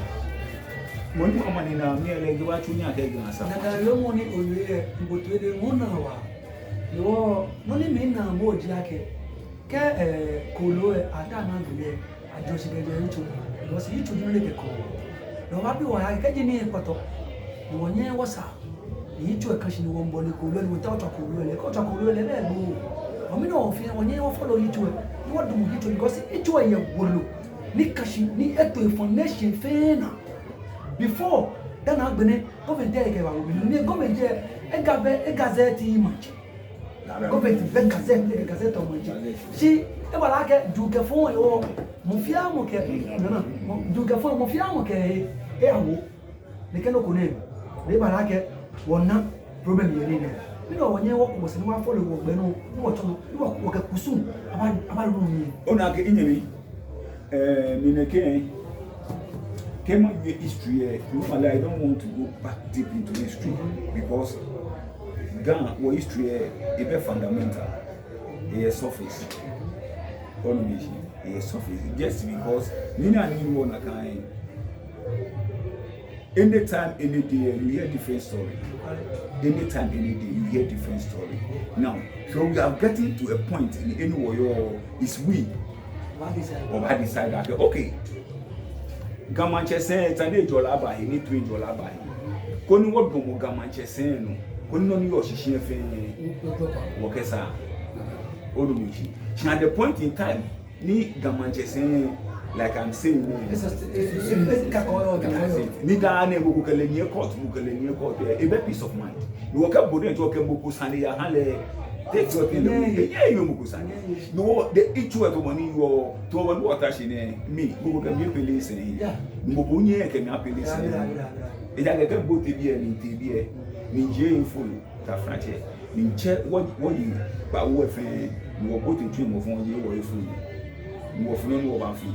Mɔ ni mama ni na mi lɛ, ebaatsu mi akɛ Ga Asafoatsɛ. Nakai wiemɔ ni owie lɛ, mbotu ede mɔ naa waa. No hewɔ, nɔ ni mina moŋ ji akɛ, kɛ, eh, kooloo lɛ, ataa naagbee lɛ, ajɔɔ shishi kɛjɛ yitso. Because yitso ji nɔ ni kɛ kooloo. No hewɔ abaabi wɔ akɛ, kɛji nii ekpɔtɔ, ni wɔnyɛ wɔsaa. Ni yitso lɛ ka shi ni wɔmiibɔle kooloo lɛ, ni wɔmiitao wɔtswa kooloo lɛ, kɛ wɔtswa kooloo lɛ, lɛ loo. Wɔmli nɔ wɔfee, wɔnyɛ wɔ follow yitso lɛ, ni wɔdamɔ yitso lɛ, because yitso lɛ yɛ wolo. Ni ka shi, ni eto efɔŋ nɛɛ shi fɛɛ naa. Before, dani agbɛnɛ, government lɛ kɛba wɔ mli, ni government lɛ, egazette maŋtsɛ. Government bɛ gazette, ni gazette maŋtsɛ. Shi, ebaa lɛ akɛ, juu kɛ fɔŋ yɔɔ, mɔ fɛɛ mɔ kɛ, nana, mɔ, juu kɛ fɔŋ, mɔ fɛɛ mɔ kɛ, e, eyawo. Nɛkɛ nɔ ko nɛɛ, ni ebaa lɛ akɛ, wɔna problem yɛ nii nɛɛ. Mɛni hewɔ wɔnyɛ wɔkɔ wɔsɛɛ ni wɔ follow wɔgbɛ nɔ, ni wɔtsɔ nɔ, ni wɔ, wɔkɛ kusum, aba, aba nɔ mli. Ona akɛ, minyɛmi, eh, mi nɛkɛ, kɛ mawie history lɛ, normally I don't want to go back deep into history, because Ga, wɔ history lɛ, ebɛ fundamental, eyɛ surface. Onu mishishi, eyɛ surface. Just because, ni na ni wɔ nakai. Anytime, any day, you hear different story. Anytime, any day, you hear different story. Now, so we are getting to a point in any war, it's we. Oba decide that, okay. Ga Maŋtsɛ sɛi, esa ni ejɔlɛ aba he, ni toiŋjɔlɛ aba he. Koni wɔdamɔ Ga Maŋtsɛ sɛi nɔ. Koni nɔ ni yɔɔ shishi lɛ fɛɛ, wɔkɛsaa. Onu mishishi. Shi at the point in time, ni Ga Maŋtsɛ sɛi, like I'm saying, ni daa nɛɛ mɔ ko kɛ lɛ nyiɛ court, mɔ ko kɛ lɛ nyiɛ court, eh, ebɛ peace of mind. Ni wɔkɛ bo nɛɛ, wɔkɛ mɔ ko sane yaha lɛ, te fɛɛ te lɛ, eh, eh, mɔ ko sane. No hewɔ, the issue lɛ tamɔ bɔ ni yɔɔ, tamɔ bɔ ni wɔta shi nɛɛ, mi, mɔ ko kɛ mi appeal sɛi. Mɔ ko nyɛɛɛ kɛ mi appeal sɛi. Ejaakɛ kɛ bo tee biɛ, ni mitee biɛ, ni mijɛ info. Taflatsɛ, mitsɛ wɔ, wɔyi kpawo lɛ fɛɛ, ni wɔbote tsui mɔ fɛɛ mɔ ji wɔ efo yi. Ni wɔfo nɔ ni wɔbaafo yi.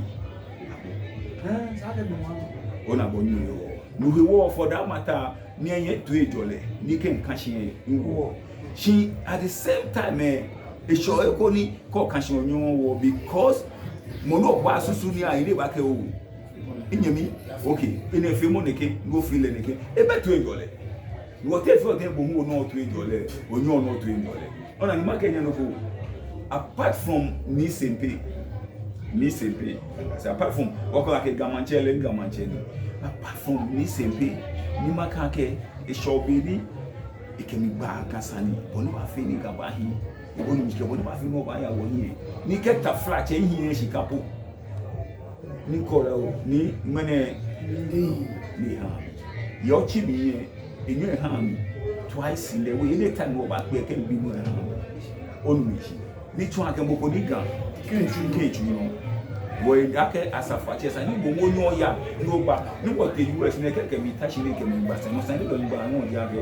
Ona bɔ ni yɔɔ. No hewɔ for that matter, ni eyɛ toiŋjɔlɛ, ni kɛ mika shi lɛ, miwoɔ. Shi at the same time lɛ, eshwɛ he ko ni kɛ oka shi lɛ onyɛŋ owoɔ, because mɔ ni obaasusu nii ahe lɛ baakɛɛ oo. Minyɛmi, okay, enɛ feemɔ nɛkɛ, no feemɔ nɛkɛ. Ebɛ toiŋjɔlɛ. Ni wɔtee fɛɛ wɔtee bo hu onɔ toiŋjɔlɛ, onyɛ onɔ toiŋjɔlɛ. Ona ni makɛɛ nyɛ nɔ ko. Apart from Nii Sempe, Nii Sempe, so apart from, wɔkɛɔ akɛ Ga Maŋtsɛ lɛ, Ga Maŋtsɛ ni. Apart from Nii Sempe, Ni makɛɛ akɛ, eshɛ be ni ekɛ mi gba Ga sane, bɔ ni abaafee ni Ga baahi. Onu mi shishi, bɔ ni abaafee ni wɔbaaya wɔhiɛ. Ni kɛ taflatsɛ ehiɛ shika po, ni kɔla o, ni ŋmɛnɛ, ni eha mi. Yɛ otsi mli lɛ, enyɔ eha mi. Twice lɛ, wɔ yɛ ni ta ni wɔbaakpe kɛ mibi nɔ eha mi. Onu mi shishi. Ni tsɔɔ akɛ mɔ ko ni Ga. Kɛ etsu. Kɛ etsu nɔ. Wɔyɛ akɛ Asafoatsɛ esa ni bo hu onyɛ oya, ni oba. Ni wɔtee U S nɛɛ kɛkɛ mita shi ni kɛ mi gba sane, sane ni kɛ mi gba nɔ ji akɛ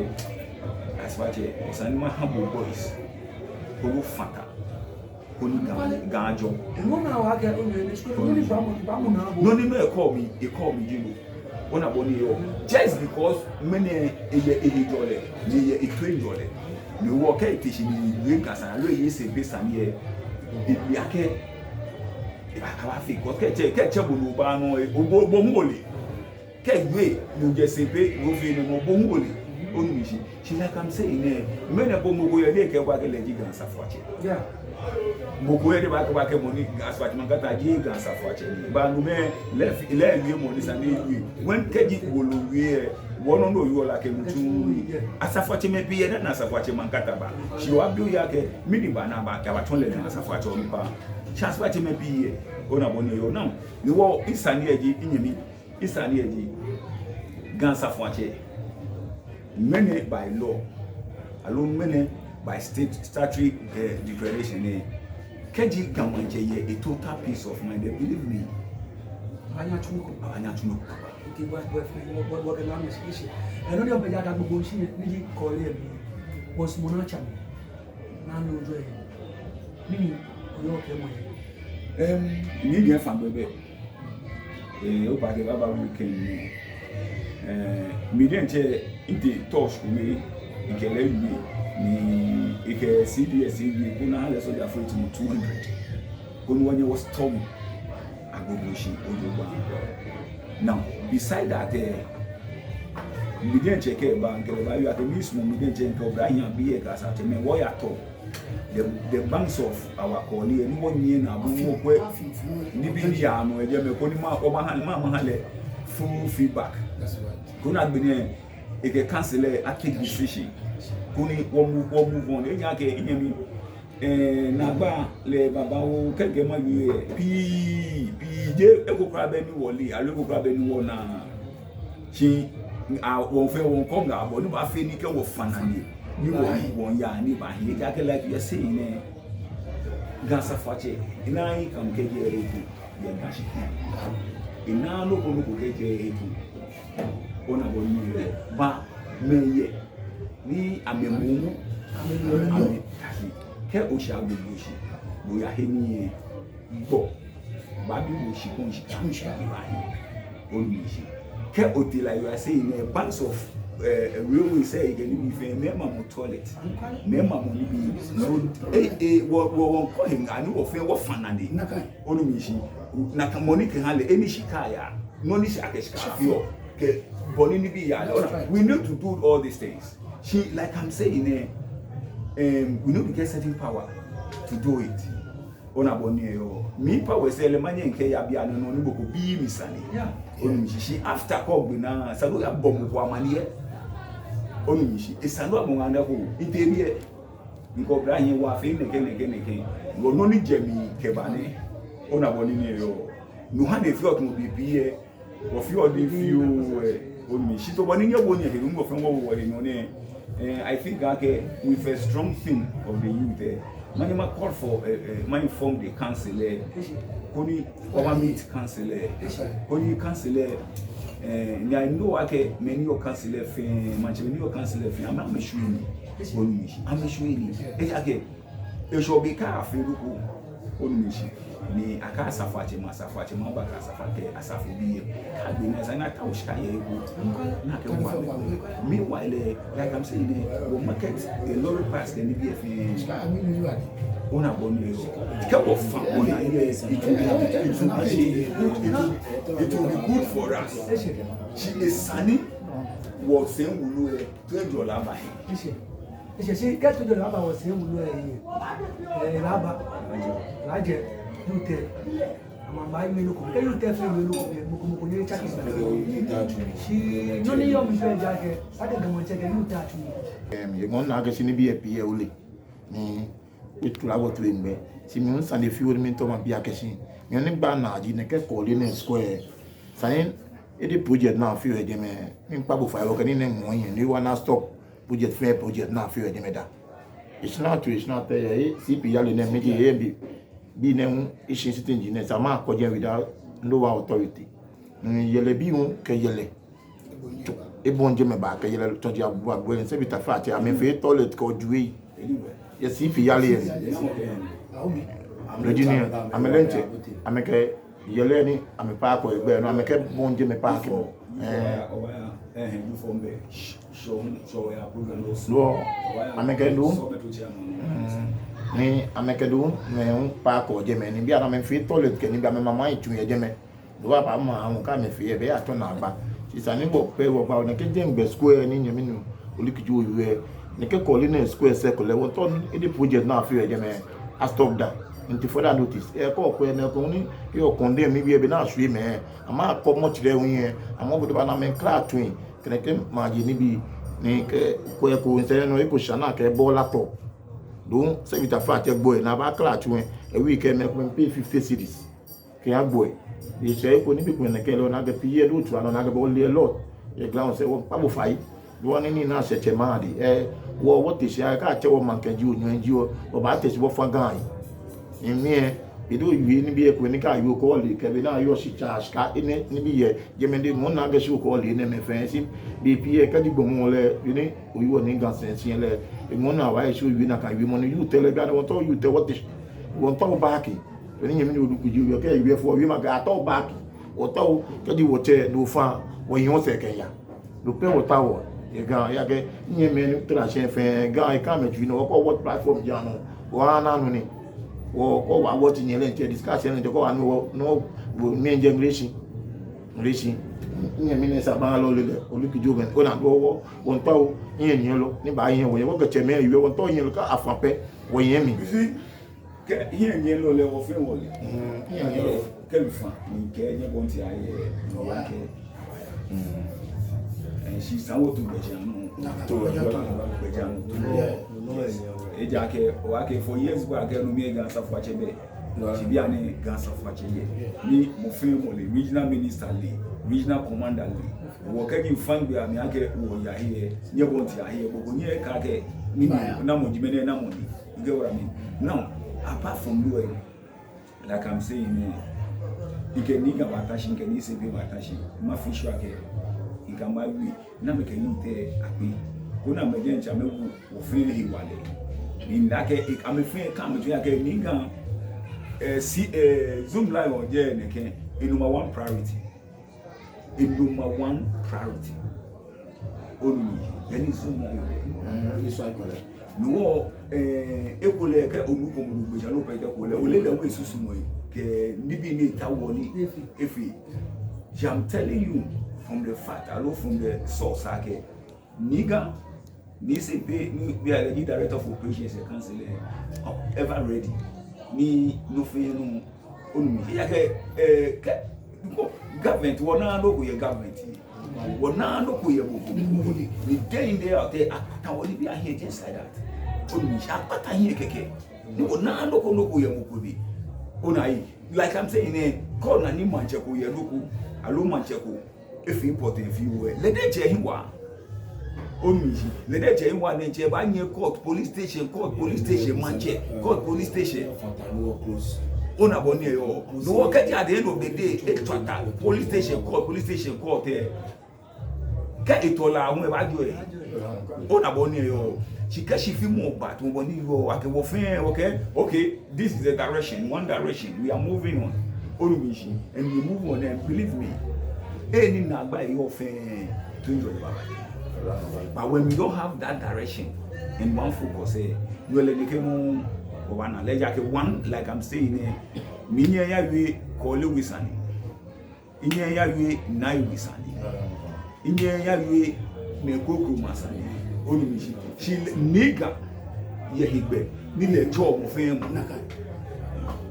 Asafoatsɛ, esa ni maha bo boys. Koni wɔfata. Koni Ga, Ga ajɔ. Nɔ ni wɔkɛɛ, nɔ ni, nɔ ni ekɔɔ mi, ekɔɔ mi ji no. Ona bɔ ni eyɔɔ. Just because ŋmɛnɛ eyɛ ehejɔlɛ, ni eyɛ etoiŋjɔlɛ. Ni wɔkɛɛ ete shi ni ewie Ga sane, aloo eye Sempe sane lɛ. Ebi akɛ, eba kaba fee, because kɛ etsɛ, kɛ etsɛ bo ni oba nɔ lɛ, bo, bo hu ole. Kɛ ewie, ni ojɛ Sempe, ni ofee nɔ, bo hu ole. Onu mi shishi. Shi like I'm saying, eh, ŋmɛnɛ po mɔ ko yɛ ni ekɛɛ bo akɛ lɛ ji Ga Asafoatsɛ. Yeah. Mɔ ko yɛ ni baakɛɛ bo akɛ mɔ ni Ga Asafoatsɛ Mankata ji Ga Asafoatsɛ ni. Ba nu mɛ, lɛ fi, lɛ ewie mɔ ni esa ni ewie. When kɛji wolo wie, eh, wɔnɔ nɔ yɔɔ lɛ kɛ mutu. Yeah. Asafoatsɛmɛi pii yɛ ni Asafoatsɛ Mankata ba. Shi wɔbi oya akɛ, mɛni ba ni aba, kɛ abatsɔ lɛ ni Asafoatsɛ onipa. Shi Asafoatsɛmɛi pii yɛ. Ona bɔ ni eyɔɔ. Now, ni wɔ, esa ni eji, enyɛmi. Esa ni eji Ga Asafoatsɛ. Ŋmɛnɛ by law, aloo ŋmɛnɛ by state statutory, eh, declaration lɛ, kɛji Ga Maŋtsɛ yɛ a total peace of mind, then believe me, abaanyɛ atsu nɔ ko. Abaanyɛ atsu nɔ ko. Nti bɔ, bɔ, bɔ, bɔ, bɔ, kɛ lɛ amɛ shi, shi. Ɛnɔ ni ɔbɛ ya ka gbogbo shi ni, ni ji kɔɔle mi. Bɔ sumɔ na cha mi. Naa nɔ ojɔ yɛ. Mɛni oyɔɔ kɛɛmɔ yɛ? Em, ni diɛ fa gbɛ bɛ. Eh, oba kɛ baba weekend nɛɛ. Eh, mi diɛŋtsɛ, mitee Tosh kome, mikɛ lɛ wie, ni ekɛ C D S wie, koni aha lɛ sojafoi tumɔ two hundred. Koni wɔnyɛ wɔ storm Agbogbloshie ojogbaŋŋ. Now, beside that, eh, mi diɛŋtsɛ kɛ ba, mikɛ lɛ ba wie akɛ misumɔɔ mi diɛŋtsɛ mikɛ oblahii abii lɛ kɛ Asafoatsɛmɛi wɔya tɔ. The, the banks of our kɔɔle lɛ, ni wɔnyiɛ naa, bo hu okwɛ nibii ni yaa nɔ yɛ jɛmɛ, koni ma, wɔmaha, ma, maha lɛ full feedback. That's right. Koni agbɛnɛ, ekɛ council lɛ a take decision. Koni wɔ move, wɔ move on. Ejaakɛ, enyɛmi, eh, naagba lɛ babaoo, kɛkɛ mawie, eh, pii, pii, jeee eko kwraa bɛ ni wɔle, aloo eko kwraa bɛ ni wɔna. Shi, a, wɔfɛɛ wɔkɔ Ga, bɔ ni abaafee ni kɛ wɔfã nane, ni wɔ, wɔya, ni ebaahi, ejaakɛ like you are saying, eh, Ga Asafoatsɛ, enaaa income kɛjɛ eko yɛ Ga shikpɔŋ. Enaaa nɔ ko nɔ ko kɛjɛ eko. Ona bɔ ni eyɔɔ. Ba mɛi yɛ ni amɛmɔ, amɛ, amɛ, kɛ oshi Agbogbloshie, bo oyahe nii lɛ, bo obaabi bo shikpɔŋ shika, shikpɔŋ shika ni baahi. Onu mi shishi. Kɛ otee like you are saying, eh, banks of, eh, railways lɛ, ekɛ nibii fɛɛ, mɛi mamɔ toilet. Mɛi mamɔ nibii. So, eh, eh, wɔ, wɔ, wɔkɔ he ŋaa ni wɔfɛɛ wɔfã nane. Onu mi shishi. Nakai mɔ ni kɛha lɛ, eni shika ya. Nɔ ni shi akɛ shika feɔ. Kɛ bɔ ni nibii yaa lɛ. Ona, we need to do all these things. Shi, like I'm saying, eh, um, we need to get certain power to do it. Ona bɔ ni eyɔɔ. Mi power sɛɛ lɛ manyɛ mikɛya bianɛ nɔ ni mɔ ko bi mi sane. Yeah. Onu mi shishi. After kɛ ogbe naa, esa ni oyabɔ mɔ ko amaniɛ. Onu mi shishi. Esa ni oyabɔ ŋaa nɛ ko. Mitee biɛ. Mikɛ oblahii lɛ wɔfee nɛkɛ, nɛkɛ, nɛkɛ. Wɔ nɔ ni jɛ mli kɛba nɛ. Ona bɔ ni eyɔɔ. No ha ni efeɔ tamɔ bibii lɛ. Wɔfeɔ nii fioo, eh, onu mi shishi, tamɔ bɔ ni nyɛwo nyɛhe nɔ, wɔfɛɛ wɔwo wɔhe nɔ nɛɛ. Eh, I think akɛ with a strong theme of the youth, eh, manyɛ ma call for, eh, eh, manyɛ form the council, eh, koni wɔba meet council, eh, koni council, eh, eh, ni I know akɛ mɛi ni yɔɔ council fɛɛ, maŋtsɛmɛi ni yɔɔ council fɛɛ, amɛ, amɛshweɔ nii, onu mi shishi, amɛshweɔ nii. Ejaakɛ eshɔ be kɛ afee nɔ ko, onu mi shishi, ni akɛɛ Asafoatsɛmɛi, Asafoatsɛmɛi aba kɛ asafo, kɛ asafobii lɛ. Kɛ agbe naa esa ni atao shika yɛ he ko. Ni akɛ wɔ. Meanwhile, eh, like I'm saying, eh, wɔ market, eh, lorry parts kɛ nibii lɛ fɛɛ. Ona bɔ ni eyɔɔ. Kɛ wɔfã, ona yɛ, it will be, it will be, it will, it will be good for us. Shi esa ni wɔsɛɛ wulu lɛ, toiŋjɔlɛ aba he. Eshɛ, shi kɛ toiŋjɔlɛ aba wɔsɛɛ wulu lɛ he, eh, ebaaba, ebaajɛ, youth lɛ, Amɛba amɛnu ko, kɛ youth lɛ fɛɛ mɛnu ko, mɔ ko mɔ ko nyɛŋ tsake. Shi nɔ ni yɔɔ mli pɛ ji akɛ, akɛ Ga Maŋtsɛ kɛ youth lɛ atsu nii. Em, eŋɔɔ minaa akɛ shi nibii pii yɛ ole. Ni etu lɛ abɔ toi ŋmɛ. Shi mi hu sane fioo ni miitao mabi akɛ shi, mi hu ni gbaa naa ji nɛkɛ Korle Nel Square. Sane, edɛŋ project ni afeɔ yɛ jɛmɛ, miikpa bo fai akɛ ni nɛɛ ŋɔɔ yɛ, ni wɔna stop project fɛɛ project ni afeɔ yɛ jɛmɛ da. Eshina tu, eshina tɛ, yɛ C P Yale nɛɛ mli ji yɛ bi, bii nɛɛ hu, eshi sitting ji nɛɛ, sa ma kɔ jɛ without no one authority. Mm, yɛlɛ bii hu kɛ yɛlɛ. Ebɔi jɛmɛ ba kɛ yɛlɛ tɔ ji abu abu, sɛbi ta fa ti amɛfee toilet kɛ ojuei. Yɛ C P Yale yɛ. Lɛ ji ni, amɛ lɛ ŋtsɛ, amɛkɛ yɛlɛ ni amɛ park yɛ gbɛ nɔ, amɛkɛ bɔi jɛmɛ park. Ɛɛ. No, amɛkɛ do. Mm, ni amɛkɛ do, mɛi hu park jɛmɛ, ni bianɛ amɛfee toilet kɛ nibii, amɛ mama etsu yɛ jɛmɛ. Ni wɔbama hu kɛ amɛfee yɛ, bɛ atsɔ naagba. Shi sane ni wɔkpɛ wɔgba, nɛkɛ Jɛŋgbɛ Square ni nyɛmi nuu Olukijo yɔɔ, nɛkɛ Korle Nel Square circle lɛ, wɔtaoɔ edɛŋ project ni afeɔ yɛ jɛmɛ, a stop da until further notice. Ɛɛ, kɛ okwɛ mɛi komɛi ni yɔɔ condemn nibii yɛ biɛ ni ashwie amɛ, amɛkɔ mɔ tsirɛ hu yɛ, amɛ obote ba ni amɛkla tui, kɛ nɛkɛ maji nibii, ni kɛ okwɛ eko nsɛɛ nɔ, eko sha ni akɛɛ Bola Top. Don sɛbi ta fa ti gbɔ yɛ ni abakla tui, ewie kɛ mɛi komɛi pay fifty cedis. Kɛ agboi. Eshɛ eko ni bi kpɛlɛ kɛ lɛ, ona akɛ pii yɛ do tsu anɔ, ona akɛ bɔ lɛ lɔ. Yɛ ground sɛɛ wɔkpa bo fai. Wɔ ni ni na sɛɛ tsɛ ma di. Ɛɛ, wɔ, wɔte shi akɛ atsɛ wɔ maŋkɛ ji o, nyɔŋ ji o, wɔbaate shi wɔfã Ga yi. Emli lɛ, edo yue nibii eko ni ka yue Korle kɛ be ni yɔɔ shi charge ka enɛ nibii yɛ. Jɛmɛ diɛŋtsɛ ŋɔɔ minaa akɛ shi Korle nɛɛ mɛi fɛɛ shi. Be pii yɛ kɛji gbɔmɔ lɛ, yue ni, oyuɔ ni Ga sɛɛ shi lɛ. Eŋɔɔ minaa wa yɛ shi oyue nakai wiemɔ ni youth lɛ bianɛ wɔtaoɔ youth wɔte shi. Wɔtaoɔ backing. Beni nyɛmi nuu Olukijo yɔɔ kɛ ewie fɔ, ewie ma akɛ ataoɔ backing. Wɔtaoɔ, kɛji wɔtsɛ, no fã, wɔyi wɔsɛɛ kɛya. No pɛ wɔtaoɔ, yɛ Ga, ejaakɛ, nyɛmɛi ni tara shi fɛɛ, Ga, ekã amɛtsui nɔ, wɔkɔ wɔ platform ji anɔ, wɔna nɔ ni, wɔ, kɔ wɔ wɔ ti nyɛ lɛ ŋtsɛ, discussion lɛ ŋtsɛ, kɔ wɔ nɔ, wɔ, nɔ, wɔ, mi ŋjɛ ŋleshi, ŋleshi, nyɛmi nɛɛ sa ba lɔ lɛ lɛ, Olukijo mɛi, ona, wɔ, wɔ, wɔtaoɔ, nyɛ nyɛ lɔ, ni ba nyɛ wɔ, wɔkɛ tsɛmɛi yɛ, wɔtaoɔ nyɛ lɔ, kɛ afã pɛ, wɔyɛ mli. Kɛ hiɛnyiɛlɔ lɛ wɔ fɛɛ wɔle. Mm, hiɛnyiɛlɔ. Kɛ mifã, mikɛɛ nyɛbɔi ni yaa yɛ, ni yaa kɛ. Mm. Ɛɛ, shi sa wɔto gbɛjianɔ. To gbɛjianɔ. To gbɛjianɔ. Ejaakɛ, wɔkɛɛ for years back, akɛ no mli Ga Asafoatsɛ bɛ. Shi bianɛ Ga Asafoatsɛ yɛ. Ni mɔ fɛɛ mɔ le, regional minister le, regional commander le. Wɔ kɛji mifã gbɛ amli akɛ wɔya he, nyɛbɔi ni yaa he, bɔ ko nyɛkakɛɛ, ni namɔ ji mɛni namɔ ni. You get what I mean? Now, apart from you, eh, like I'm saying, eh, mikɛ Nii Ga bata shi, mikɛ Nii Sempe bata shi, mafee sure akɛ, mikɛ amɛ wie, ni amɛkɛ youth lɛ akpe. Koni amɛjɛ ŋtsɛ amɛwo wɔ fɛɛ hewalɛ. Ni akɛ, eh, amɛ fɛɛ kɛ amɛtsui akɛ, Nii Ga, eh, si, eh, Zoomlion jɛ nɛkɛ, eh, number one priority. E number one priority. Onu mi, yani Zoomlion. Mm, ni sɔ ekolɛ. No, eh, ekolɛ kɛ onu ko mɔ gbɛjianɔ pɛ ekolɛ. Ole lɛ wɔ esusumɔ kɛ nibii ni etaoɔ ni efee. Efee. I'm telling you from the fact, aloo from the source akɛ. Nii Ga, Nii Sempe, ni, ni, ni director of operations yɛ council lɛ, ever ready. Ni nɔ fɛɛ nɔ, onu mi. Ejaakɛ, eh, kɛ, ko, government, wɔnaaa nɔ ko yɛ government. Wɔnaaa nɔ ko yɛ mɔ ko. Ni day in day out, eh, akpata wɔnibii ahiɛ just like that. Onu mi, akpata ahiɛ kɛkɛ. Ni wɔnaaa nɔ ko, nɔ ko yɛ mɔ ko dɛŋ. Ona yi, like I'm saying, eh, kɛ ona ni maŋtsɛ ko yɛ nɔ ko, aloo maŋtsɛ ko efee important fioo lɛ, lɛ diɛŋtsɛ ehiɛ waa. Onu mi shishi. Lɛ diɛŋtsɛ ehiɛ waa, lɛ diɛŋtsɛ ebaanyiɛ court, police station, court, police station, maŋtsɛ, court, police station. Ona bɔ ni eyɔɔ. No hewɔ kɛji at the end of the day, etswa ta, police station, court, police station, court, eh. Kɛ etɔ la hu ebaajɔ lɛ. Ona bɔ ni eyɔɔ. Shi kɛ shi fimɔ ba, tamɔ bɔ ni eyɔɔ, akɛ wɔ fɛɛ, okay, okay. This is the direction, one direction. We are moving on. Onu mi shishi, and we move on, and believe me, eh, ni naagba yɔɔ fɛɛ, to enjoy the baba. But when we don't have that direction, and one focus, eh, you let me come on, obaana, lɛ ejaakɛ one, like I'm saying, eh, minyɛŋ miyawie Korle we sane. Minyɛŋ miyawie Nii we sane. Minyɛŋ miyawie mɛi krokomɛi asane. Onu mi shishi. Shi Nii Ga yɛ hegbɛ ni lɛ etsɔɔ mɔ fɛɛ mɔ. Nakai.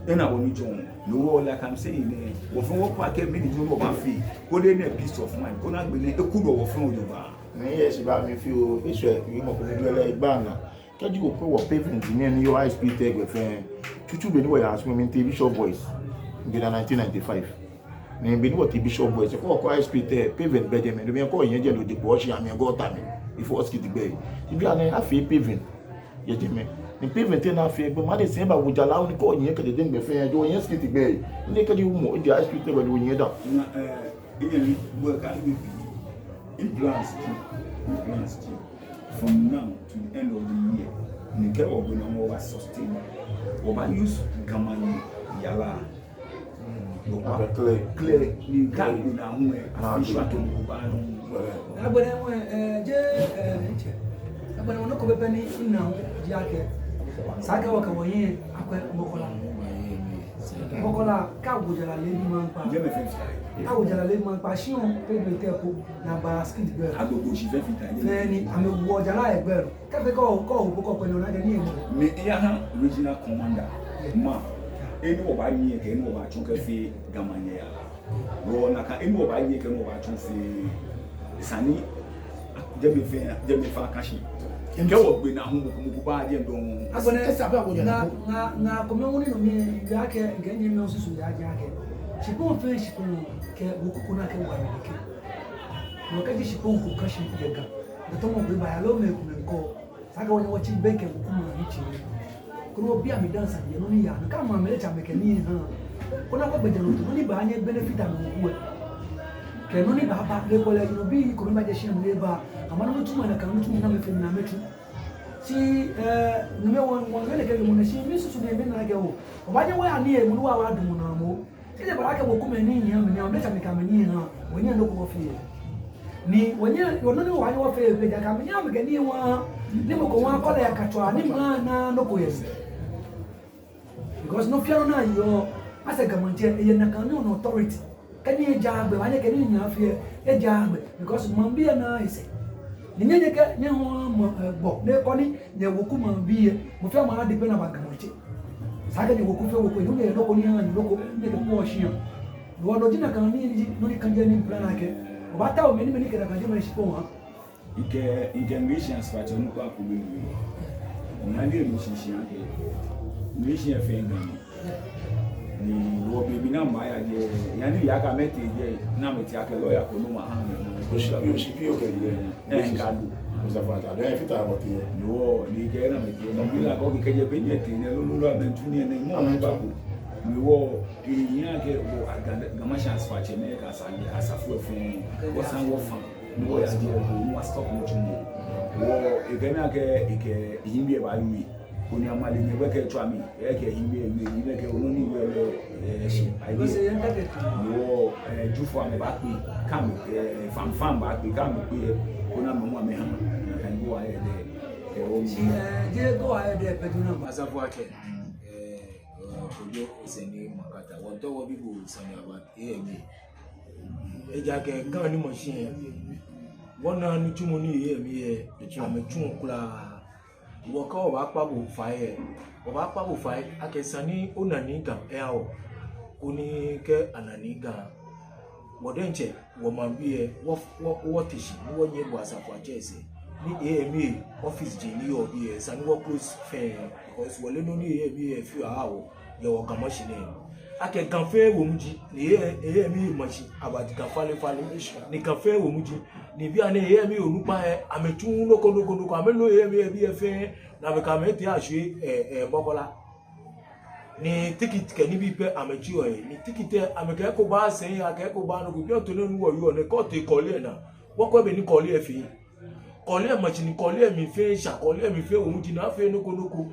Ena wɔ ni jɔn, no wɔ, like I'm saying, eh, wɔ fɛɛ wɔkpa akɛ mɛni ji nɔ ni wɔbaafee, koni enɛ peace of mind, koni agbɛnɛ eku dɔ wɔ fɛɛ ojogbaŋŋ. Ni yes, ba mi feel, eshwɛ, mɔ ko ni jɔ lɛ egba naa. Kɛji okwɛ wɔ pavement nɛɛ ni yɔɔ I S P tɛ gbɛ fɛɛ, tsutsu be ni wɔya swimming, mitee Bishop Boys, be ni nineteen ninety-five. Ni be ni wɔtee Bishop Boys, kɛ okwɛ I S P tɛ, pavement bɛ jɛmɛ, no mli kɛ ohiɛ jɛ lɛ oje kpo oshi amɛ gutter mli, before skit gbɛ. Shi bianɛ afee pavement yɛ jɛmɛ. Ni pavement lɛ ni afee gbɛ, mɛi adesai bawo jara ni kɛ ohiɛ kɛjɛ jɛmɛ gbɛ fɛɛ, ohiɛ skit gbɛ. Ni kɛji omɔ, eji I S P tɛ gbɛ, ohiɛ dã. Na, eh, enyɛmi, bo ka ni bi, in plans ji, in plans ji. From now to the end of the year, ni kɛ wɔgbe naa wɔbaa sustain, wɔbaa use Ga Manye yara. Wɔbaa clear, clear, ni kɛ agbe naa hu lɛ, afee sure akɛ mɔ ko baanu. Agbɛnɛ hu, eh, je, eh, ntsɛ. Agbɛnɛ hu nɔ ko pɛpɛ ni mina hu ji akɛ, esa akɛ wɔkɛ wɔhiɛ akwɛ Makola. Makola, kɛ awo jara lɛ ni maŋkpa. Jɛmɛ fɛɛ fita. Kɛ awo jara lɛ ni maŋkpa, shi hu pavement lɛ po ni aba skit gbɛ. Agbo ko shi fɛɛ fita. Fɛɛ ni, amɛwo jara yɛ gbɛ. Kɛ fɛɛ kɛ o, kɛ o, bo kɛ okwɛ ni ona akɛ nii yɛ mli. Ni eyaha regional commander. Yeah. Mɛi, he ni wɔbaanyiɛ kɛ he ni wɔbaatsɔ kɛfee Ga Manye yara. Wɔ nakai he ni wɔbaanyiɛ kɛ he ni wɔbaatsɔ fɛɛ, esa ni jɛmɛ fɛɛ, jɛmɛ fɛɛ aka shi. Kɛ wɔgbe naa hu mɔ ko mɔ ko baajɛ dɔŋŋ. Agbɛnɛ, esa akɛ awo jara lɛ. Ŋaa, ŋaa, ŋaa kome hu ni no mli ya kɛ, kɛ nyɛmi osusu ya ja kɛ. Shikpɔŋ fɛɛ shikpɔŋ kɛ weku ko ni akɛwo amɛ nɛkɛ. Ni kɛji shikpɔŋ ko ka shi yɛ Ga, ni tɔmɔ gbɛ baaya loo mɛi komɛi kɔ. Esa akɛ wɔnyɛ wɔtsi bɛŋkɛ weku maŋ nitsumɔ. Koni wɔbi amɛ daaŋ sane yɛ nɔ ni yaa nɔ, kɛ amɛ lɛ tsa amɛkɛ nii ha. Koni akwɛ gbɛjianɔtoo, nɔ ni baanyɛ benefit amɛ weku lɛ. Kɛ nɔ ni baaba lɛ kɔ lɛ, you know, bii komɛi baajɛ shia mli lɛ aba. Amɛ nitsumɔ lɛ, kɛ nitsumɔ ni amɛfee ni amɛtsu. Shi, eh, no mli wɔ, wɔyɛ nɛkɛ lɛ mɔ nɛ shi, misusu ni ebe naa akɛ oo, wɔbaanyɛ wɔya ni yɛ mɔ ni wa, wɔdamɔ naa mɔ. Shi lɛ bala akɛ wekumɛi ni yɛ mli nɛɛ, amɛ lɛ tsa amɛkɛ amɛnii ha, wɔnyɛŋ nɔ ko wɔfee. Ni wɔnyɛŋ, wɔnɔ ni wɔnyɛŋ wɔfee, ejaakɛ amɛnyɛŋ amɛkɛ nii wa, ni mɔ ko wa kɔ lɛ yakatswaa, ni maŋ naa nɔ ko yɛ. Because nɔ fɛɛ nɔ ni yɔɔ, as a Ga Maŋtsɛ, eyɛ nakai nɔ authority. Kɛ nii ejaaa gbɛ, wɔnyɛŋ kɛ nii nyɛfee, ejaaa gbɛ. Because maŋbii lɛ naa esɛɛ. Ni nyɛ, nyɛkɛ, nyɛhɔɔ mɔ, eh, gbɔ, ni koni nyɛ weku maŋbii lɛ, mɔ fɛɛ mɔ adepend on Ga Maŋtsɛ. Esa akɛ nyɛ weku fɛɛ weku, nyɛ nɔ ko ni ha, nyɛ nɔ ko, nyɛkɛ kɔ shia. Wɔ nɔ ji nakai nii, nɔ ni kã jɛmɛ ni plan akɛ. Obaatao mɛni mɛni kɛ nakai jɛmɛ shikpɔŋ wa. Mikɛ, mikɛ Ŋleshi Asafoatsɛ onukpa ko mli. Ni ani enu shishi akɛ. Ŋleshi efee Ga mli. Ni wɔ be mli ni amɛya jɛ, yani ya kɛ amɛtee jɛ, ni amɛtee akɛ lawyer ko nɔ ma ha amɛ. Oshipi, Oshipi okɛ jɛ. Eh, Kadu. Oshipi Kadu, efata wɔteŋ. Ni wɔ, ni kɛ ni amɛtee, ni bi la ko kɛjɛ be ni etee nɛɛ lolo amɛtsu nii nɛɛ, mɔ amɛba ko. Ni wɔ, eya kɛ wɔ Ga, Ga Mashi Asafoatsɛ mɛi kɛ asa, asafo fɛɛ, wɔsaa wɔfã. Ni wɔya jɛ, ni wɔ stop nitsumɔ. Wɔ, ekɛɛ mi akɛ, ekɛ, ehiɛ biɛ baawie. Koni amale nyɛ gbɛ kɛtswa mli, ekɛ ehiɛ biɛ wie, ni ekɛ onɔ ni wie lɛ, eh, shi, ayi. Wɔ, eh, Jufɔ amɛbaakpe, kɛ amɛ, eh, Famfam baakpe, kɛ amɛkpe, eh, koni amɛ hu amɛha, nakai go ahead, eh, eh, o. Shi, eh, je go ahead, eh, pɛ duna. Asafoatsɛ, eh, eh, Kojo Oseni Makata, wɔtao wɔbi bo sane aba, eh, mi. Ejaakɛ Ga ni mashi, wɔna nitsumɔ ni, eh, mi, eh, amɛtsuɔ kwraa. Wɔ kɛ wɔbaakpa bo fai lɛ, wɔbaakpa bo fai akɛ esa ni ona Nii Ga eha wɔ. Koni kɛ ana Nii Ga, wɔ diɛŋtsɛ, wɔmaŋbii lɛ, wɔ, wɔ, wɔte shi, ni wɔnyiɛ bo Asafoatsɛ sɛɛ. Ni A M A office ji ni yɔɔ biɛ lɛ, esa ni wɔ close fɛɛ, because wɔle nɔ ni A M A fee aha wɔ, yɛ wɔ Ga Mashi nɛɛ. Akɛ Ga fɛɛ wo muji, ni A M A mashi, aba Ga falefale, ni Ga fɛɛ wo muji, ni bianɛ A M A onukpai lɛ, amɛtsuuu nɔ ko, nɔ ko, nɔ ko, amɛlo A M A bii lɛ fɛɛ, ni amɛkɛ amɛ tee ashwie, eh, eh, Makola. Ni ticket kɛ nibii pɛ amɛtsi yɛ, ni ticket lɛ, amɛkɛ eko baa sɛi, akɛ eko baa nɔ ko, bianɛ tɔɔ nɔ ni wɔyɔɔ nɛɛ, kɛ otee kɔɔle lɛ naa, wɔkwɛ bɔ ni kɔɔle lɛ fee. Kɔɔle lɛ mashi ni kɔɔle lɛ mli fɛɛ sha, kɔɔle lɛ mli fɛɛ wo muji ni afee nɔ ko, nɔ ko.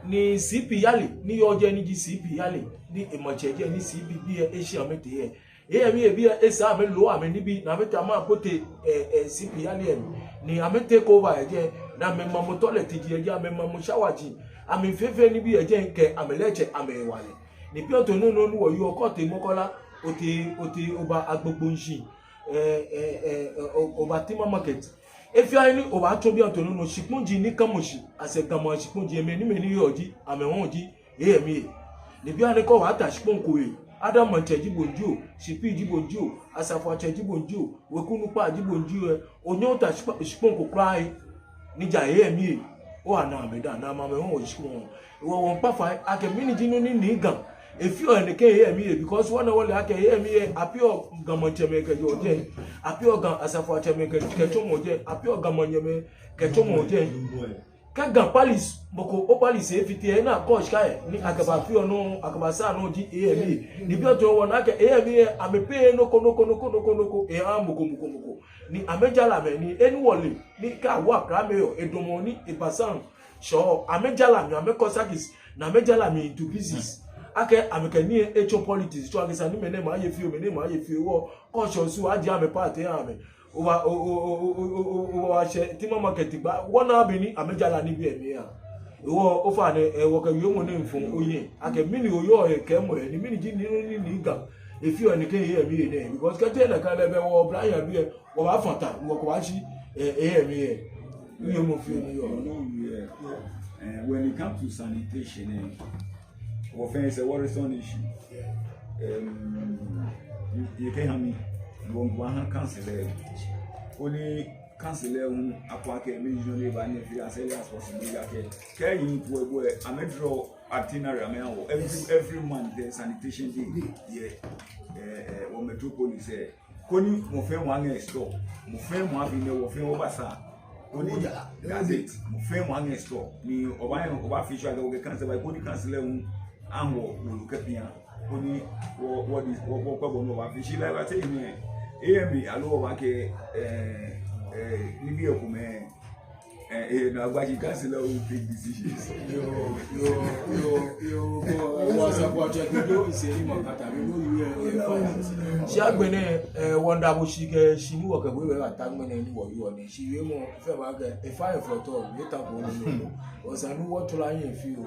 Ni C P Yale, ni yɔɔ jɛi ni ji C P Yale, ni emaŋtsɛ jɛi ni C P bii lɛ eshi amɛtee lɛ. A M A bii lɛ esa amɛlo amɛnibii, ni amɛtee amɛbote, eh, eh, C P Yale lɛ mli. Ni amɛ take over lɛ jɛi, ni amɛmamɔ toilet ji lɛ jɛi, amɛmamɔ shower ji, amɛfee fɛɛ nibii lɛ jɛi kɛ amɛlɛtsɛ amɛhewalɛ. Ni bianɛ tɔɔ nɔ nɔ ni wɔyɔɔ kɛ otee Makola, otee, otee oba Agbogbloshie, eh, eh, eh, o-, oba Tema Market. He fɛɛ he ni obaatsɔ bianɛ tɔɔ nɔ nɔ shikpɔŋ ji ni kã mɔ shi, as a Ga Mashi shikpɔŋ ji, mɛi ni, mɛi ni yɔɔ ji, amɛhɔɔ ji, A M A. Ebi ani kɛ obaata shikpɔŋ ko he, Adam Maŋtsɛ ji bo jio, Shipi ji bo jio, Asafoatsɛ ji bo jio, weku nukpa ji bo jio, onyɛŋ ota shikpɔŋ ko kwraa he ni ja eyɛ mli he. Oha na amɛ dã, ni amɛ hu wɔji shikpɔŋ. Wɔ wɔŋkpa fai akɛ mɛni ji nɔ ni ni Ga efeɔ yɛ nɛkɛ eyɛ mli he, because wɔna wɔle akɛ eyɛ mli he, apiɔ Ga maŋtsɛmɛi kɛjɛɔ jɛi, apiɔ Ga asafoatsɛmɛi kɛtsɔmɔɔ jɛi, apiɔ Ga manyɛmɛi kɛtsɔmɔɔ jɛi. Kɛ Ga palace, mɔ ko o palace efite, ena kɔ shika lɛ ni akɛbafeɔ nɔ, akɛbasaa nɔ ji eyɛ mli he. Ni bianɛ wɔna akɛ eyɛ mli he amɛpayee nɔ ko nɔ ko nɔ ko nɔ ko nɔ ko ehaaa mɔ ko mɔ ko mɔ ko. Ni amɛjara amɛ ni eni wɔle ni kɛ awo Accra mayor edamɔ ni ebasaa shɔ, amɛjara amɛ, amɛkɔ circus ni amɛjara amɛ into pieces. Akɛ amɛkɛ nii lɛ etsɔ politics, tsɔ akɛ esa ni mɛnɛmɛi aye fioo, mɛnɛmɛi aye fioo, wɔ kɔshɔ su aji amɛ party amɛ. Oba, o, o, obaashɛ Tema Market gba, wɔna bɔ ni amɛjara nibii lɛ mli lɛ. Wɔ, ofainɛ, eh, wɔkɛ wiemɔ nɛɛ miifɔ ohiɛ akɛ mɛni oyɔɔ yɛ kɛɛmɔ lɛ, ni mɛni ji nɔ ni ni Ga efeɔ yɛ nɛkɛ eyɛ mli he nɛɛ. Because kɛji nakai lɛ, belɛ wɔ oblahii abii lɛ, wɔbaafata, wɔkɛbaashi, eh, eyɛ mli he. Wiemɔ fioo ni yɔɔ. No, yeah. Eh, when it comes to sanitation, eh, wɔfɛɛ, it's a worrisome issue. Um, you, you can have me. You won't go and cancel it. Only cancel it, um, akwa akɛ, mɛi ni eba ni efee as early as possible, akɛ, kɛ eyi po ebu lɛ, amɛdraw itinerary amɛha wɔ. Every, every month, there's sanitation day. Yeah. Eh, eh, wɔ metropolis, eh, koni mɔ fɛɛ mɔ aŋɔ store, mɔ fɛɛ mɔ abi nɛɛ, wɔ fɛɛ wɔbasaa. Koni, that's it. Mɔ fɛɛ mɔ aŋɔ store. Ni oba, obaafee sure akɛ okɛ cancel ba, koni cancel lɛ hu aŋɔ wolo kɛpia. Koni wɔ, wɔ di, wɔ, wɔkpɛ bɔ ni wɔbaafee shi lɛ, lɛ te ni, eh, mɛi aloo wɔbaakɛɛ, eh, eh, nibii komɛi, eh, eh, na agba shi cancel lɛ, who take decisions. Yoo, yoo, yoo, yoo, bɔ, wɔ asa kwa tsɛ, bi do, ise ni ma kata, bi do, you, eh, eh, fine. Shi agbɛnɛ, eh, wɔmiida bo shi kɛ, shi ni wɔkɛ bo, eh, ata agbɛnɛ ni wɔyɔɔ nɛɛ, shi wiemɔ, fɛɛ baakɛɛ, eh, fine for all, eh, ta ko ni, esa ni wɔtsu lɛ aye fioo.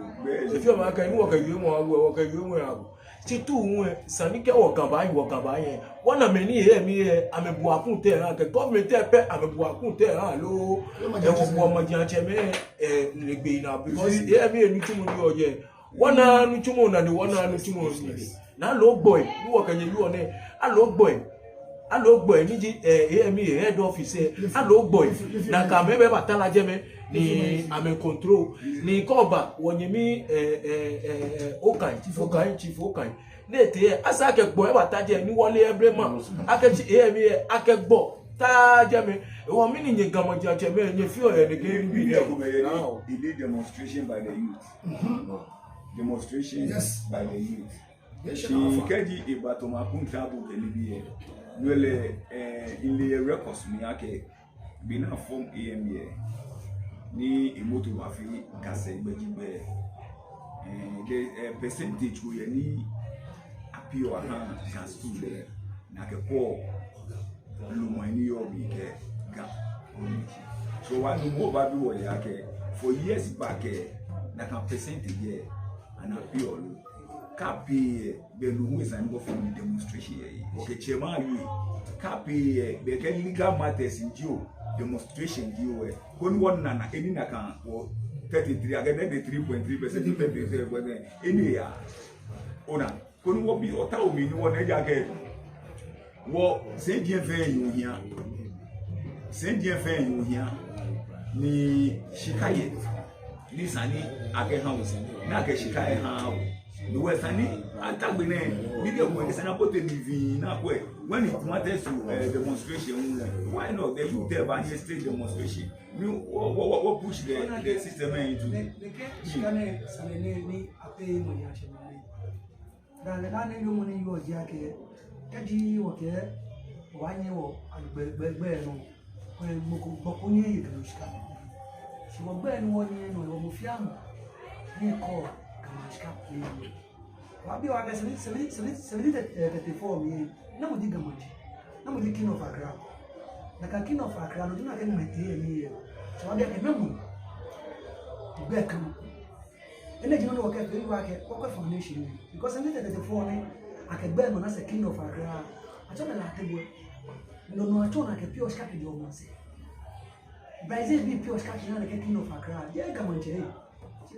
Efee ma akɛ, ni wɔkɛ wiemɔ awo, wɔkɛ wiemɔ awo. Shi tu ŋwɛ, esa ni kɛ wɔ Ga baanyɛ, wɔ Ga baanyɛ. Wɔna mɛi ni eyɛ mli he, amɛbuɔ akɔntaa ha, kɛ government lɛ pɛ, amɛbuɔ akɔntaa ha, aloo, eh, wɔ, wɔ majiatsɛmɛi, eh, lɛ gbɛ naa, because eyɛ mli he nitsumɔ ni yɔɔ jɛi. Wɔnaaa nitsumɔ naa ni wɔnaaa nitsumɔ nii. Ni aloo gbɔi, ni wɔkɛ nyɛ yɔɔ nɛɛ, aloo gbɔi. Aloo gbɔi ni ji, eh, eyɛ mli he head office lɛ, aloo gbɔi. Nakai mɛi baata lɛ jɛmɛ, ni amɛ control. Ni kɛ oba, wɔnyɛmi, eh, eh, eh, eh, Okai, Chief Okai, Chief Okai. Ni etee lɛ, esa akɛ gbɔi baata jɛi, ni wɔle eblema. Akɛ ji eyɛ mli he, akɛ gbɔi ta jɛmɛ. Ehewɔ mɛni nyɛ Ga majiatsɛmɛi, nyɛfeɔ yɛ nɛkɛ nibii nɛɛ? He did demonstration by the youth. Demonstration by the youth. Shi kɛji eba tamɔ akɔntaa bɔ kɛ nibii lɛ, no lɛ, eh, mile yɛ records mli akɛ, be ni a form A M A lɛ, ni emoto bafee Ga sɛɛ gbɛjegbɛ, eh, the, eh, percentage ko yɛ ni apiɔ aha Ga stool lɛ, ni akɛkwɛɔ lumɛi ni yɔɔ biɛ kɛ Ga. So wɔ ni wɔbabi wɔhe akɛ, for years back lɛ, nakai percentage lɛ, ana apiɔ lo. Kɛ apiii lɛ, belɛ no hu esa ni wɔfee demonstration yɛ he. Wɔkɛ chairman wie. Kɛ apiii lɛ, belɛ kɛ legal matters jio, demonstration jio lɛ, koni wɔna akɛ ni nakai wɔ thirty-three, akɛ thirty-three point three percent, thirty-three point three, eni eya. Ona, koni wɔbi ota omi ni wɔna, ejaakɛ wɔ sɛi diɛŋtsɛ fɛɛ yɔɔ hiɛ. Sɛi diɛŋtsɛ fɛɛ yɔɔ hiɛ. Ni shika yɛ. Ni esa ni akɛha wɔ. Ni akɛ shika lɛ ha wɔ. Ni wɔ esa ni ata gbɛ nɛɛ. Ni de wɔ esa ni apote ni vi na kwɛ. When it matters to, eh, demonstration, why not? The youth lɛ baanyɛ stage demonstration. Ni wɔ, wɔ, wɔ, wɔ push the, the system into. Nɛkɛ shika nɛɛ, sane nɛɛ ni apɛ mɔ ya shɛ mɔ nɛɛ. Daa lɛ, daa nɛɛ wiemɔ ni yɔɔ ji akɛ, kɛji wɔkɛɛ wɔbaanyɛ wɔ agbɛ, gbɛ, gbɛ nɔ, kɛ mɔ ko, mɔ ko nyɛ ye Ga shika. Shi wɔ gbɛ ni wɔnyɛ nɔ, wɔ mɔ fɛɛ mɔ ni kɔ Ga shika lɛ. Wɔbi wɔ akɛ sɛbi, sɛbi, sɛbi, sɛbi, eh, thirty-four mli, namɔ ji Ga Maŋtsɛ, namɔ ji King of Accra. Nakai King of Accra, no ji nakai mɛi tee yɛ mli lɛ. Shi wɔbi akɛ namɔ gbɛ kɛ mɔ. Enɛ ji nɔ ni wɔkɛfee, wɔkɛ, wɔkɛ foundation nɛɛ. Because nineteen thirty-four ni akɛ gbɛ nɔ ni sa King of Accra. Atsɛɔ lɛ Lartey Boye. No nɔ atsɛɔ ni akɛ piɔ shika kɛjɛɔ maŋsɛɛ. Brazil bii piɔ shika kɛjɛɔ nakai King of Accra. Jeee Ga Maŋtsɛ.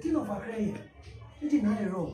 King of Accra yɛ. Eji naa yɛ wrong.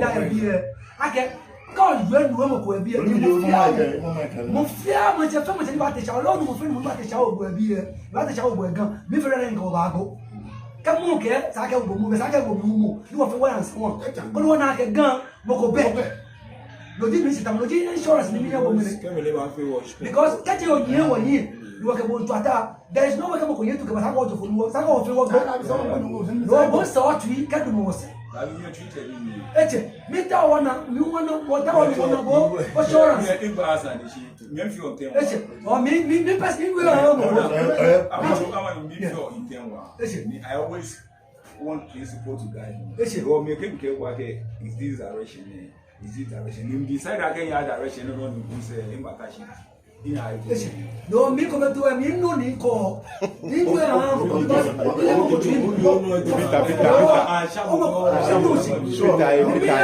da yɛ biɛ. Akɛ, kɛ oyɛ nu mɔ ko yɛ biɛ, mɔ fɛɛ mɔ, mɔ fɛɛ mɔ, maŋtsɛ fɛɛ maŋtsɛ ni baate shia, loo mɔ fɛɛ mɔ ni baate shia ogbɛ biɛ, baate shia ogbɛ Ga, mifeɔ lɛ ni kɛ bo baago. Kɛ mɔ kɛɛ, esa akɛ obo mɔ, esa akɛ obo mɔ, ni wɔfee wɔya nsɛɛ wɔŋ. Koni wɔna akɛ Ga, mɔ ko bɛ. No ji mi shi tam, no ji insurance ni miyɔɔ bo mli. Because kɛji onyiɛ wɔnyiɛ, ni wɔkɛ bo miitsu ataa, there is no way kɛ mɔ ko nyiɛ tu kɛba, esa akɛ wɔjo fɔ ni wɔ, esa akɛ wɔfee wɔgo. No, bo sɛɛ otsu yi, kɛ dumɔ wɔsɛɛ. Etsɛ, mi ta wɔna, mi wɔna, wɔta wɔna, wɔna, wɔ, wɔ assurance. Etsɛ, ɔ, mi, mi, mi pɛsi, mi wɔ, wɔ, etsɛ. I always want principle to guide me. Etsɛ. Wɔ mi kɛ, kɛ, wɔ kɛ, is this direction, eh? Is this direction? Ni decide akɛ ya direction, no, no, ni sɛ, ni mba ka shi. Etsɛ. No, mi ko bɛ to, mi nɔ ni ko. Ni ko ya, Peter, Peter, Peter. Peter, eh, Peter, eh,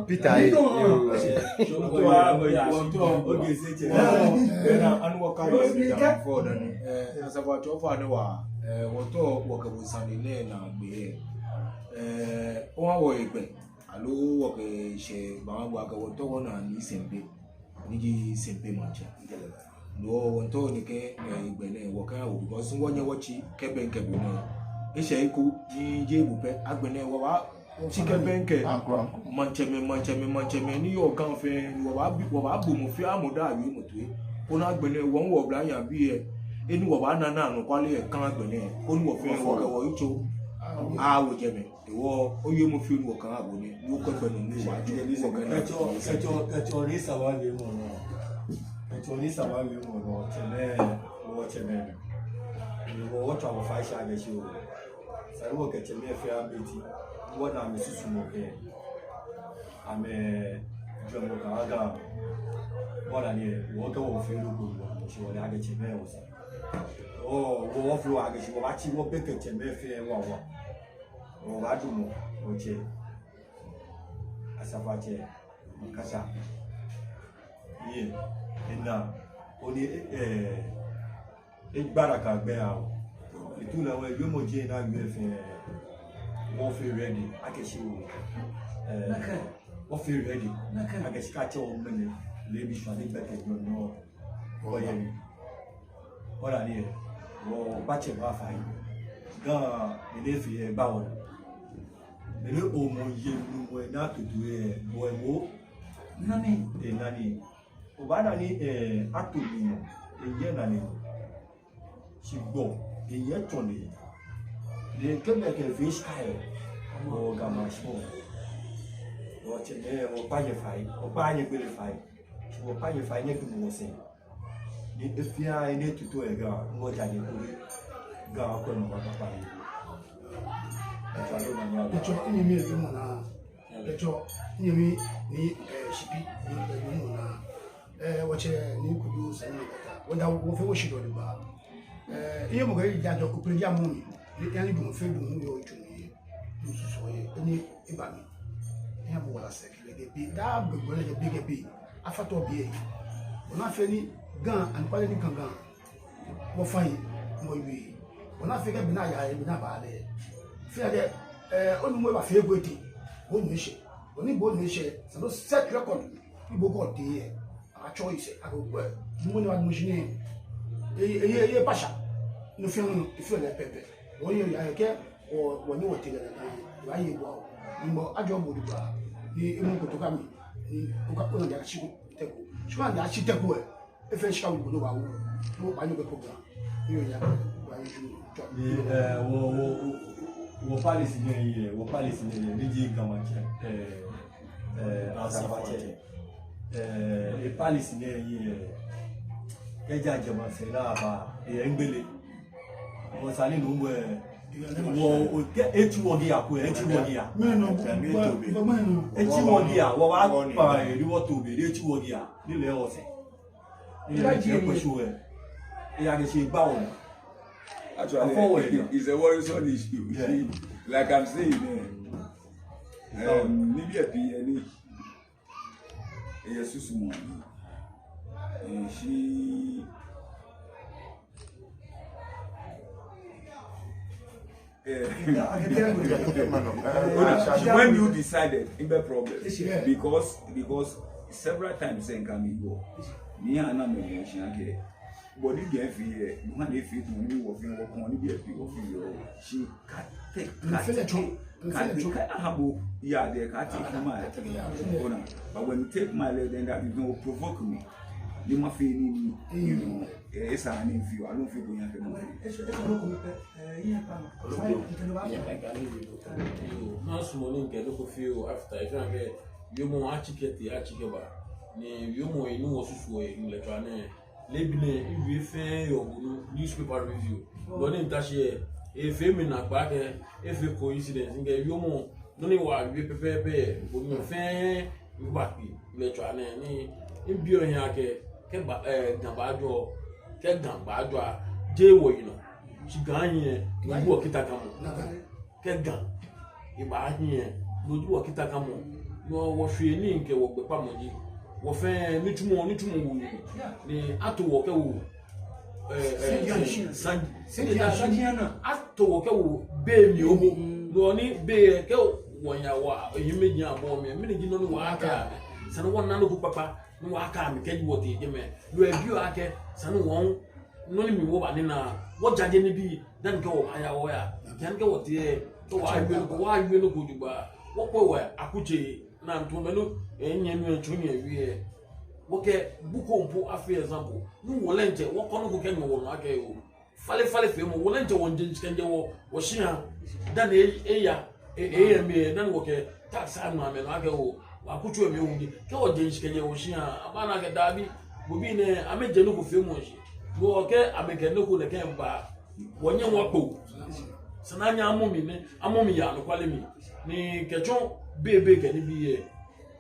Peter, eh. Peter, eh, eh. Aloo wɔkɛ shɛ baa wɔkɛ wɔtao wɔna ni Sɛmpe, ni ji Sɛmpe maŋtsɛ. No wɔtao ni kɛ, eh, hegbɛ nɛɛ wɔkɛwo, because wɔnyɛ wɔtsi kɛbɛŋkɛ bo nɛɛ. Eshɛ eko ni jeee bo pɛ, agbɛnɛ wɔbaatsi kɛbɛŋkɛ maŋtsɛmɛi, maŋtsɛmɛi, maŋtsɛmɛi ni yɔɔ Ga fɛɛ, ni wɔbaabi, wɔbaabo mɔ fɛɛ mɔ daa wiemɔ toi. Koni agbɛnɛ wɔ hu wɔblahii abii lɛ, he ni wɔbaana anɔkwale lɛ kã agbɛnɛ, koni wɔ fɛɛ wɔkɛ wɔyitso awo jɛmɛ. Hewɔ, oye mɔ fɛɛ ni wɔkã agbɛnɛ, ni okɔ gbɛ nɔ ni wɔtsu, ni wɔkã na. Kɛtsɔ, kɛtsɔ, kɛtsɔ ni sa wɔwiemɔ nɔ. Kɛtsɔ ni sa wɔwiemɔ nɔ, tsɛmɛi, wɔ tsɛmɛi. Ni wɔ, wɔtswa wɔfai shi akɛ shi oo. Esa ni wɔkɛ tsɛmɛi fɛɛ abɛti. Wɔna amɛsusumɔ kɛ amɛjwɛŋmɔ kã Ga. Wɔ dani, wɔkɛ wɔfee loko, shi wɔle akɛ tsɛmɛi wɔsa. Oo, wɔ, wɔfee akɛ shi wɔbaatsi wɔbɛŋkɛ tsɛmɛi fɛɛ wawa. Wɔbaadamɔ, wɔtsɛ, asafoatsɛ, maŋkasa. Yɛ, ena, koni, eh, eh, egbala kɛ gbɛ awo. Etu lɛ wɔ, yoomo ji ena yɛ fɛɛ. Wɔfee ready, akɛ shi oo. Eh, wɔfee ready. Akɛ shi kɛ atsɛ wɔ ŋmɛnɛ, leebi shwane gbɛkɛ jɔ nɔ. Wɔyɛ ni. Wɔ dani, wɔbaatsɛ wɔfai. Ga, mɛni fee yɛ ba wɔ. Mɛni omɔ yɛ nu wɔ na tutu yɛ, wɔ mo. Nani? Eh, nani? Obaana ni, eh, ato mi nɔ, eyɛ nani nɔ. Shi gbɔ, eyɛ tsɔne. Ni kɛ mɛkɛ fish kai, wɔ Ga maŋ shi mɔ. Wɔtsɛmɛi, wɔkpa nyɛ fai, wɔkpa nyɛ gbele fai. Wɔkpa nyɛ fai, nyɛdamɔ wɔsɛɛ. Ni efee aa, ni tutu yɛ Ga, ŋɔ ja ni kuli. Ga kɔ nɔ kpakpa ni. Etsɔ, etsɔ, nyɛmi, nyɛmi mɔ naa. Etsɔ, nyɛmi, ni, eh, shipi, ni, eh, nyɛmi mɔ naa. Eh, wɔtsɛ, ni kudu sani kata. Wɔda, wɔfee wɔshi dɔ ni ba. Eh, iye mɔ kɛ, ja jɔ, kupre ja mɔ mi. Ni, yani dun fe dun, yɔ, tsu mi. Musu sɔɔ yɛ, ni eba mi. Ni abu wala sɛkɛ lɛ kɛ bi, daa gbɛgbɛ lɛ kɛ bi kɛ bi. Afa tɔ bi yɛ. Wɔna fee ni Ga, anɔkwale ni Ga Ga. Wɔfai, mɔ yɛ. Wɔna fee kɛ bi na ya yɛ, bi na ba lɛ. Fee akɛ, eh, onu mɔ ba fee ko eti. Onu eshɛ. Oni bo onu eshɛ. Sando set record. Ibo ko te yɛ. Atsɔ yi sɛɛ, akɛ okwɛ. Dumɔ ni wa dumɔ shi nɛɛ. Eye, eye, eye pasha. No fɛɛ no, efee lɛ pɛpɛɛpɛ. Wɔyɛ ya kɛ, wɔ, wɔ ni wɔte lɛ lɛ, wɔye bɔ. Ni mɔ ajɔ bo di ba. Ni emu ko to ka mi. Ni oka ko na ja shi tɛku. Shi ko na ja shi tɛku ɛ. Efee shi ka wo bo do ba wo. Ni wɔkpa nyɛ kɛ program. Ni wɔya, wɔye ju. Ni, eh, wɔ, wɔ, wɔ, wɔ palace nɛɛ yɛ, wɔ palace nɛɛ yɛ. Ni ji Ga maŋtsɛ. Eh, eh, asafoatsɛ. Eh, e palace nɛɛ yɛ, eh, kɛji ajɛ maŋsɛɛ naa aba, eh, egbele. Wɔ sane nɔ, eh, wɔ, o, kɛ, etsi wɔ giya ko, etsi wɔ giya. Etsi wɔ giya, wɔbaakpa, eh, ni wɔto be, etsi wɔ giya, ni lɛ wɔsɛɛ. Ni lɛ kɛ kpɛshi wɔ, eh, akɛ shi egba wɔ. Actually, it's a worrisome issue. Yeah. Like I'm saying, eh, um, maybe a P N E. Eye susumɔ. Eh, shi, eh, when you decided, in the problem. Because, because several times, eh, Ga mi go. Ni ana mi go shi akɛ. Bɔ ni Ga fee yɛ, Ga ni fee tun ni wɔ fee wɔ kɔn ni bi fee wɔ fee yɔ. Shi kate, kate, kate, kate, aha bo ya de kate kuma. Ona, but when you take my leg, then that is gonna provoke me. Ni mafee nii ni, you know, eh, esa ni mifee oo, aloo mifee ko ni afee mafee. Esa, esa nɔ ko mipɛ, eh, iye pa no. Sai, ntɛ no ba. Yoo, masumɔ ni mikɛ nɔ ko fee oo, after, efee akɛ, wiemɔ atsike tee, atsike ba. Ni wiemɔ ni wɔsusuɔ yɛ ŋlɛtswaa nɛɛ, leebi nɛɛ, miwie fɛɛ yɔɔ Ga nɔ, newspaper review. Nɔ ni mita shi yɛ, efee mi naakpɛɛ akɛ, efee coincidence, mikɛ wiemɔ, nɔ ni wɔwie pɛpɛɛpɛ, Ga nɔ fɛɛ, miba kpe, ŋlɛtswaa nɛɛ, ni, mibi ohiɛ akɛ, kɛ ba, eh, Ga baajɔ, kɛ Ga baajɔ, jeee wɔyinɔ, shi Ga hiɛ, no ji wɔkitakamɔ. Kɛ Ga, ebaahi lɛ, no ji wɔkitakamɔ. No wɔshwee nii kɛ wɔgbɛkpamɔ ji. Wɔ fɛɛ nitsumɔ, nitsumɔ wulu. Ni ato wɔ kɛwo, eh, eh, sanji. Sanji, sanji ana. Ato wɔ kɛwo bei mli hu. No ni bei kɛ wɔya wɔ, eyi mɛi ji abɔ mli, mɛni ji nɔ ni wɔkɛya mli. Esa ni wɔna nɔ ko kpakpa, ni wɔkɛya mli kɛji wɔtee jɛmɛ. No ebi wɔ akɛ, esa ni wɔ nɔ ni mli wɔbaanina, wɔjaje nibii, dani kɛ wɔbaaya wɔya, dani kɛ wɔtee, kɛ wɔyaawie nɔ ko, wɔyaawie nɔ ko jogbaŋŋ, wɔkwɛ wɔ akutsei, ni atumɔ mɛi nɔ, eh, nyɛ nɔ, eh, tsu nyɛ wie. Wɔkɛ buko mpo afee example. Ni wɔ diɛŋtsɛ, wɔkɔ nɔ ko kɛnyiɛ wɔnɔ akɛ oo, falefale feemɔ, wɔ diɛŋtsɛ wɔje shishi kɛjɛ wɔ, wɔshia, dani e, eya, e, e, e, mli, dani wɔkɛ tax aŋma amɛnɔ akɛ oo, wɔ akutso mli hu ji. Kɛ wɔje shishi kɛjɛ wɔshia, abaana akɛ daabi, bo bii nɛɛ, amɛje nɔ ko feemɔ shishi. No hewɔ kɛ amɛkɛ nɔ ko nɛkɛ ba, wɔnyɛŋ wɔkpe. Esa ni anyɛ amɔ mli nɛ, amɔ mli yɛ anɔkwale mli. Ni kɛtsɔ bei, bei kɛ nibii lɛ.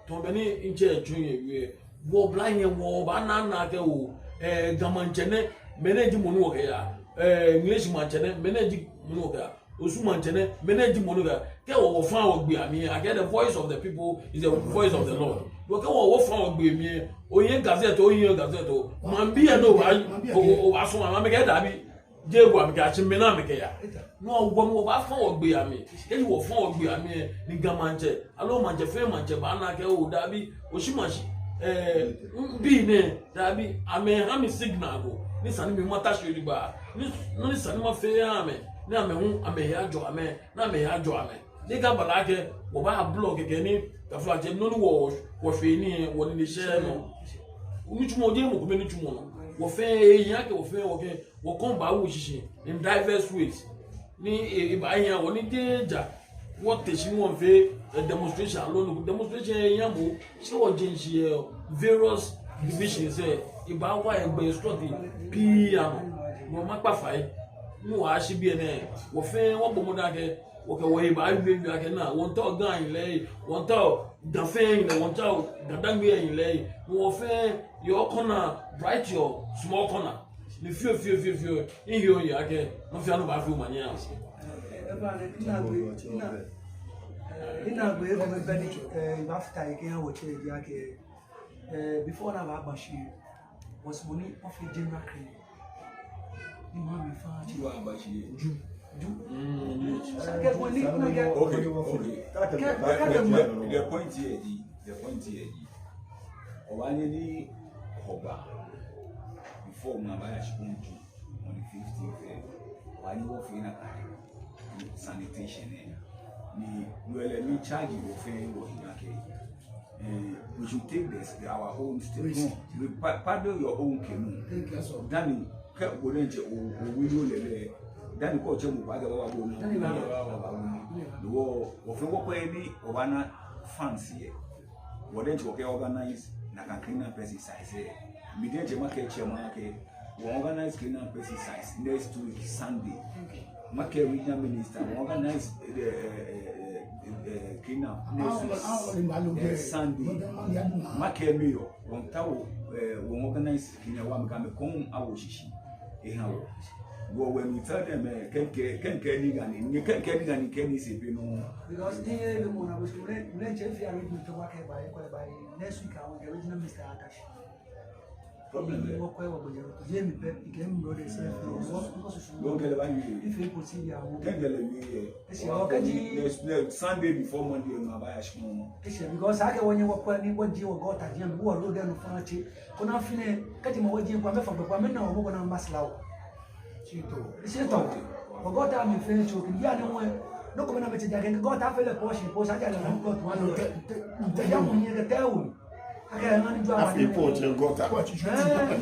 Tamɔ bɔ ni mitsɛ tsu nyɛ wie. Wɔ oblahii lɛ, wɔbaana akɛ oo, eh, Ga maŋtsɛ nɛɛ, mɛnɛ ji mɔ ni wɔkɛya. Eh, Ŋleshi maŋtsɛ nɛɛ, mɛnɛ ji mɔ ni wɔkɛya. Osu maŋtsɛ nɛɛ, mɛnɛ ji mɔ ni wɔkɛya. Kɛ wɔ, wɔfa wɔgbee amli, akɛ the voice of the people is the voice of the Lord. Wɔ kɛ wɔ, wɔfa wɔgbee mli, ohiɛ gazette, ohiɛ gazette oo. Maŋbii lɛ nɔ obaa, o, o, obaasumɔ amɛ, amɛkɛɛ daabi. Jeee bo amɛkɛya, shi mɛi ni amɛkɛya. No hewɔ ni wɔbaafa wɔgbee amli. Kɛji wɔfa wɔgbee amli, ni Ga maŋtsɛ, aloo maŋtsɛ fɛɛ maŋtsɛ baana akɛ oo daabi, Oshi Mashi, eh, bii nɛɛ, daabi, amɛha mi signal ko. Ni esa ni mi mata shi jogbaŋŋ. Ni, ni esa ni mafee aha amɛ. Ni amɛ hu, amɛhe ajɔ amɛ. Ni amɛhe ajɔ amɛ. Ni kɛ abala akɛ, wɔbaa block kɛkɛ ni, taflatsɛ, nɔ ni wɔ, wɔfee nii, wɔnine shɛɛɛ nɔ. Nitsumɔ, jeee mɔ kome nitsumɔ nɔ. Wɔ fɛɛ, ehi akɛ wɔ fɛɛ, wɔkɛ, wɔkɔŋ baawo shishi in diverse ways. Ni e, ebaahi wɔ ni jeee ja wɔte shi ni wɔfee, eh, demonstration aloo nɔ ko. Demonstration lɛ ehiaa mɔ, shi wɔje shishi yɛ various divisions lɛ, ebaawa yɛ gbɛ srɔtoi pii anɔ. No makpa fai. Ni wɔyashi biɛ nɛɛ, wɔ fɛɛ wɔbɔ mɔdɛŋ akɛ wɔkɛ wɔhe baawie wie akɛ naa, wɔmiitao Ga ahiɛ lɛ, wɔmiitao Ga fɛɛ ahiɛ lɛ, wɔmiitao Ga-Dangme ahiɛ lɛ. Ni wɔ fɛɛ yɛ wɔ corner, bright your small corner. Ni fioo, fioo, fioo, fioo, miheɔ miyeɔ akɛ, nɔ fɛɛ nɔ baafee omanye aa. Eh, eba nɛ, minaagbe, mina, eh, minaagbe eko mɛi bɛ ni, eh, ebafata he kɛha wɔtsɛ ji akɛ, eh, before ni abagba shi, wɔsumɔɔ ni wɔfee general cleaning. Ni mɔ mli fɛɛ atsi. Ju abagba shi. Ju. Ju. Mm. Kɛ ko ni, kɛ, okay, okay. Kɛ, kɛ, kɛ, the, the, the point here ji, the point here ji. Obaanyɛ ni Hɔgbaa, before mɔ baaya shikpɔŋ Ju, on the fifteenth, eh, obaanyɛ wɔfee nakai sanitation lɛ. Ni no lɛ mi charge wɔ fɛɛ wɔhe akɛ, eh, we should take this, our own step. Risk. No, we pa-, paddle your own canoe. Take care of. Dani kɛ bo diɛŋtsɛ o, owie lɛ lɛ, dani kɛ otsɛ mɔ ko akɛ baba bo nɔ. Dani baba. Baba bo nɔ. Yeah. Wɔ, wɔ fɛɛ wɔkwɛ ni wɔbaana funds yɛ. Wɔ diɛŋtsɛ wɔkɛ organize nakai cleanup exercise lɛ. Mi diɛŋtsɛ makɛɛ chairman akɛ wɔ organize cleanup exercise next week Sunday. Okay. Makɛɛ regional minister, wɔ organize, eh, eh, eh, eh, eh, cleanup next week, eh, Sunday. Makɛɛ mayor, wɔmiitao, eh, wɔ organize cleanup, wɔmiikɛ amɛkɔŋ awo shishi eha wɔ. Wɔ, when we tell them, eh, kɛ mikɛɛ, kɛ mikɛɛ ni Ga ni, ni kɛ mikɛɛ ni Ga ni kɛ ni se pe no. Because ni yɛ mɔ na bo shi, mle, mle che fi arrangement to wa kɛ ba, kɛ ba, next week, I will get regional minister atashi. Problem lɛ. Wɔ kɛ wɔ bɔ jɛ, to je mi pɛ, ikɛ mi bro de se, wɔ, wɔ susu. Wɔ kɛ lɛ baawie. If you could see the, kɛ mikɛɛ lɛ wie. Esi, wɔ kɛ ji. Next, next Sunday before Monday, no abaaya shikpɔŋ. Esi, because akɛ wɔnyɛ wɔkwɛ ni wɔji wɔ gutter ji, wɔ road lɛ nɔ fɛɛ atsi. Koni afi nɛɛ, kɛji mɔ wɔji, koni amɛfa gbɛ, koni amɛna wɔ mɔ koni amɛbasra wɔ. Shi tɔ. Shi tɔ. Wɔ gutter mli fɛɛ choke. Bianɛ wɔ, nɔ ko mɛi ni amɛtsi ja kɛ gutter fɛɛ lɛ portion, portion ja lɛ wɔ gutter wɔ lɛ. Tɛ, tɛ, tɛ, ya mɔ nyɛ kɛ tɛ wo. Afei pɔtɛ gɔta.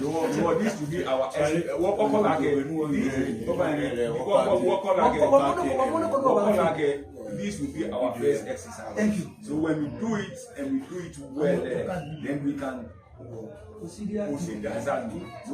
No, no, this will be our ex-, wɔ-, wɔkɔ lɛ akɛ, this, wɔ-, wɔ-, wɔ-, wɔkɔ lɛ akɛ, this will be our first exercise. Thank you. So when we do it and we do it well, eh, then we can consider that.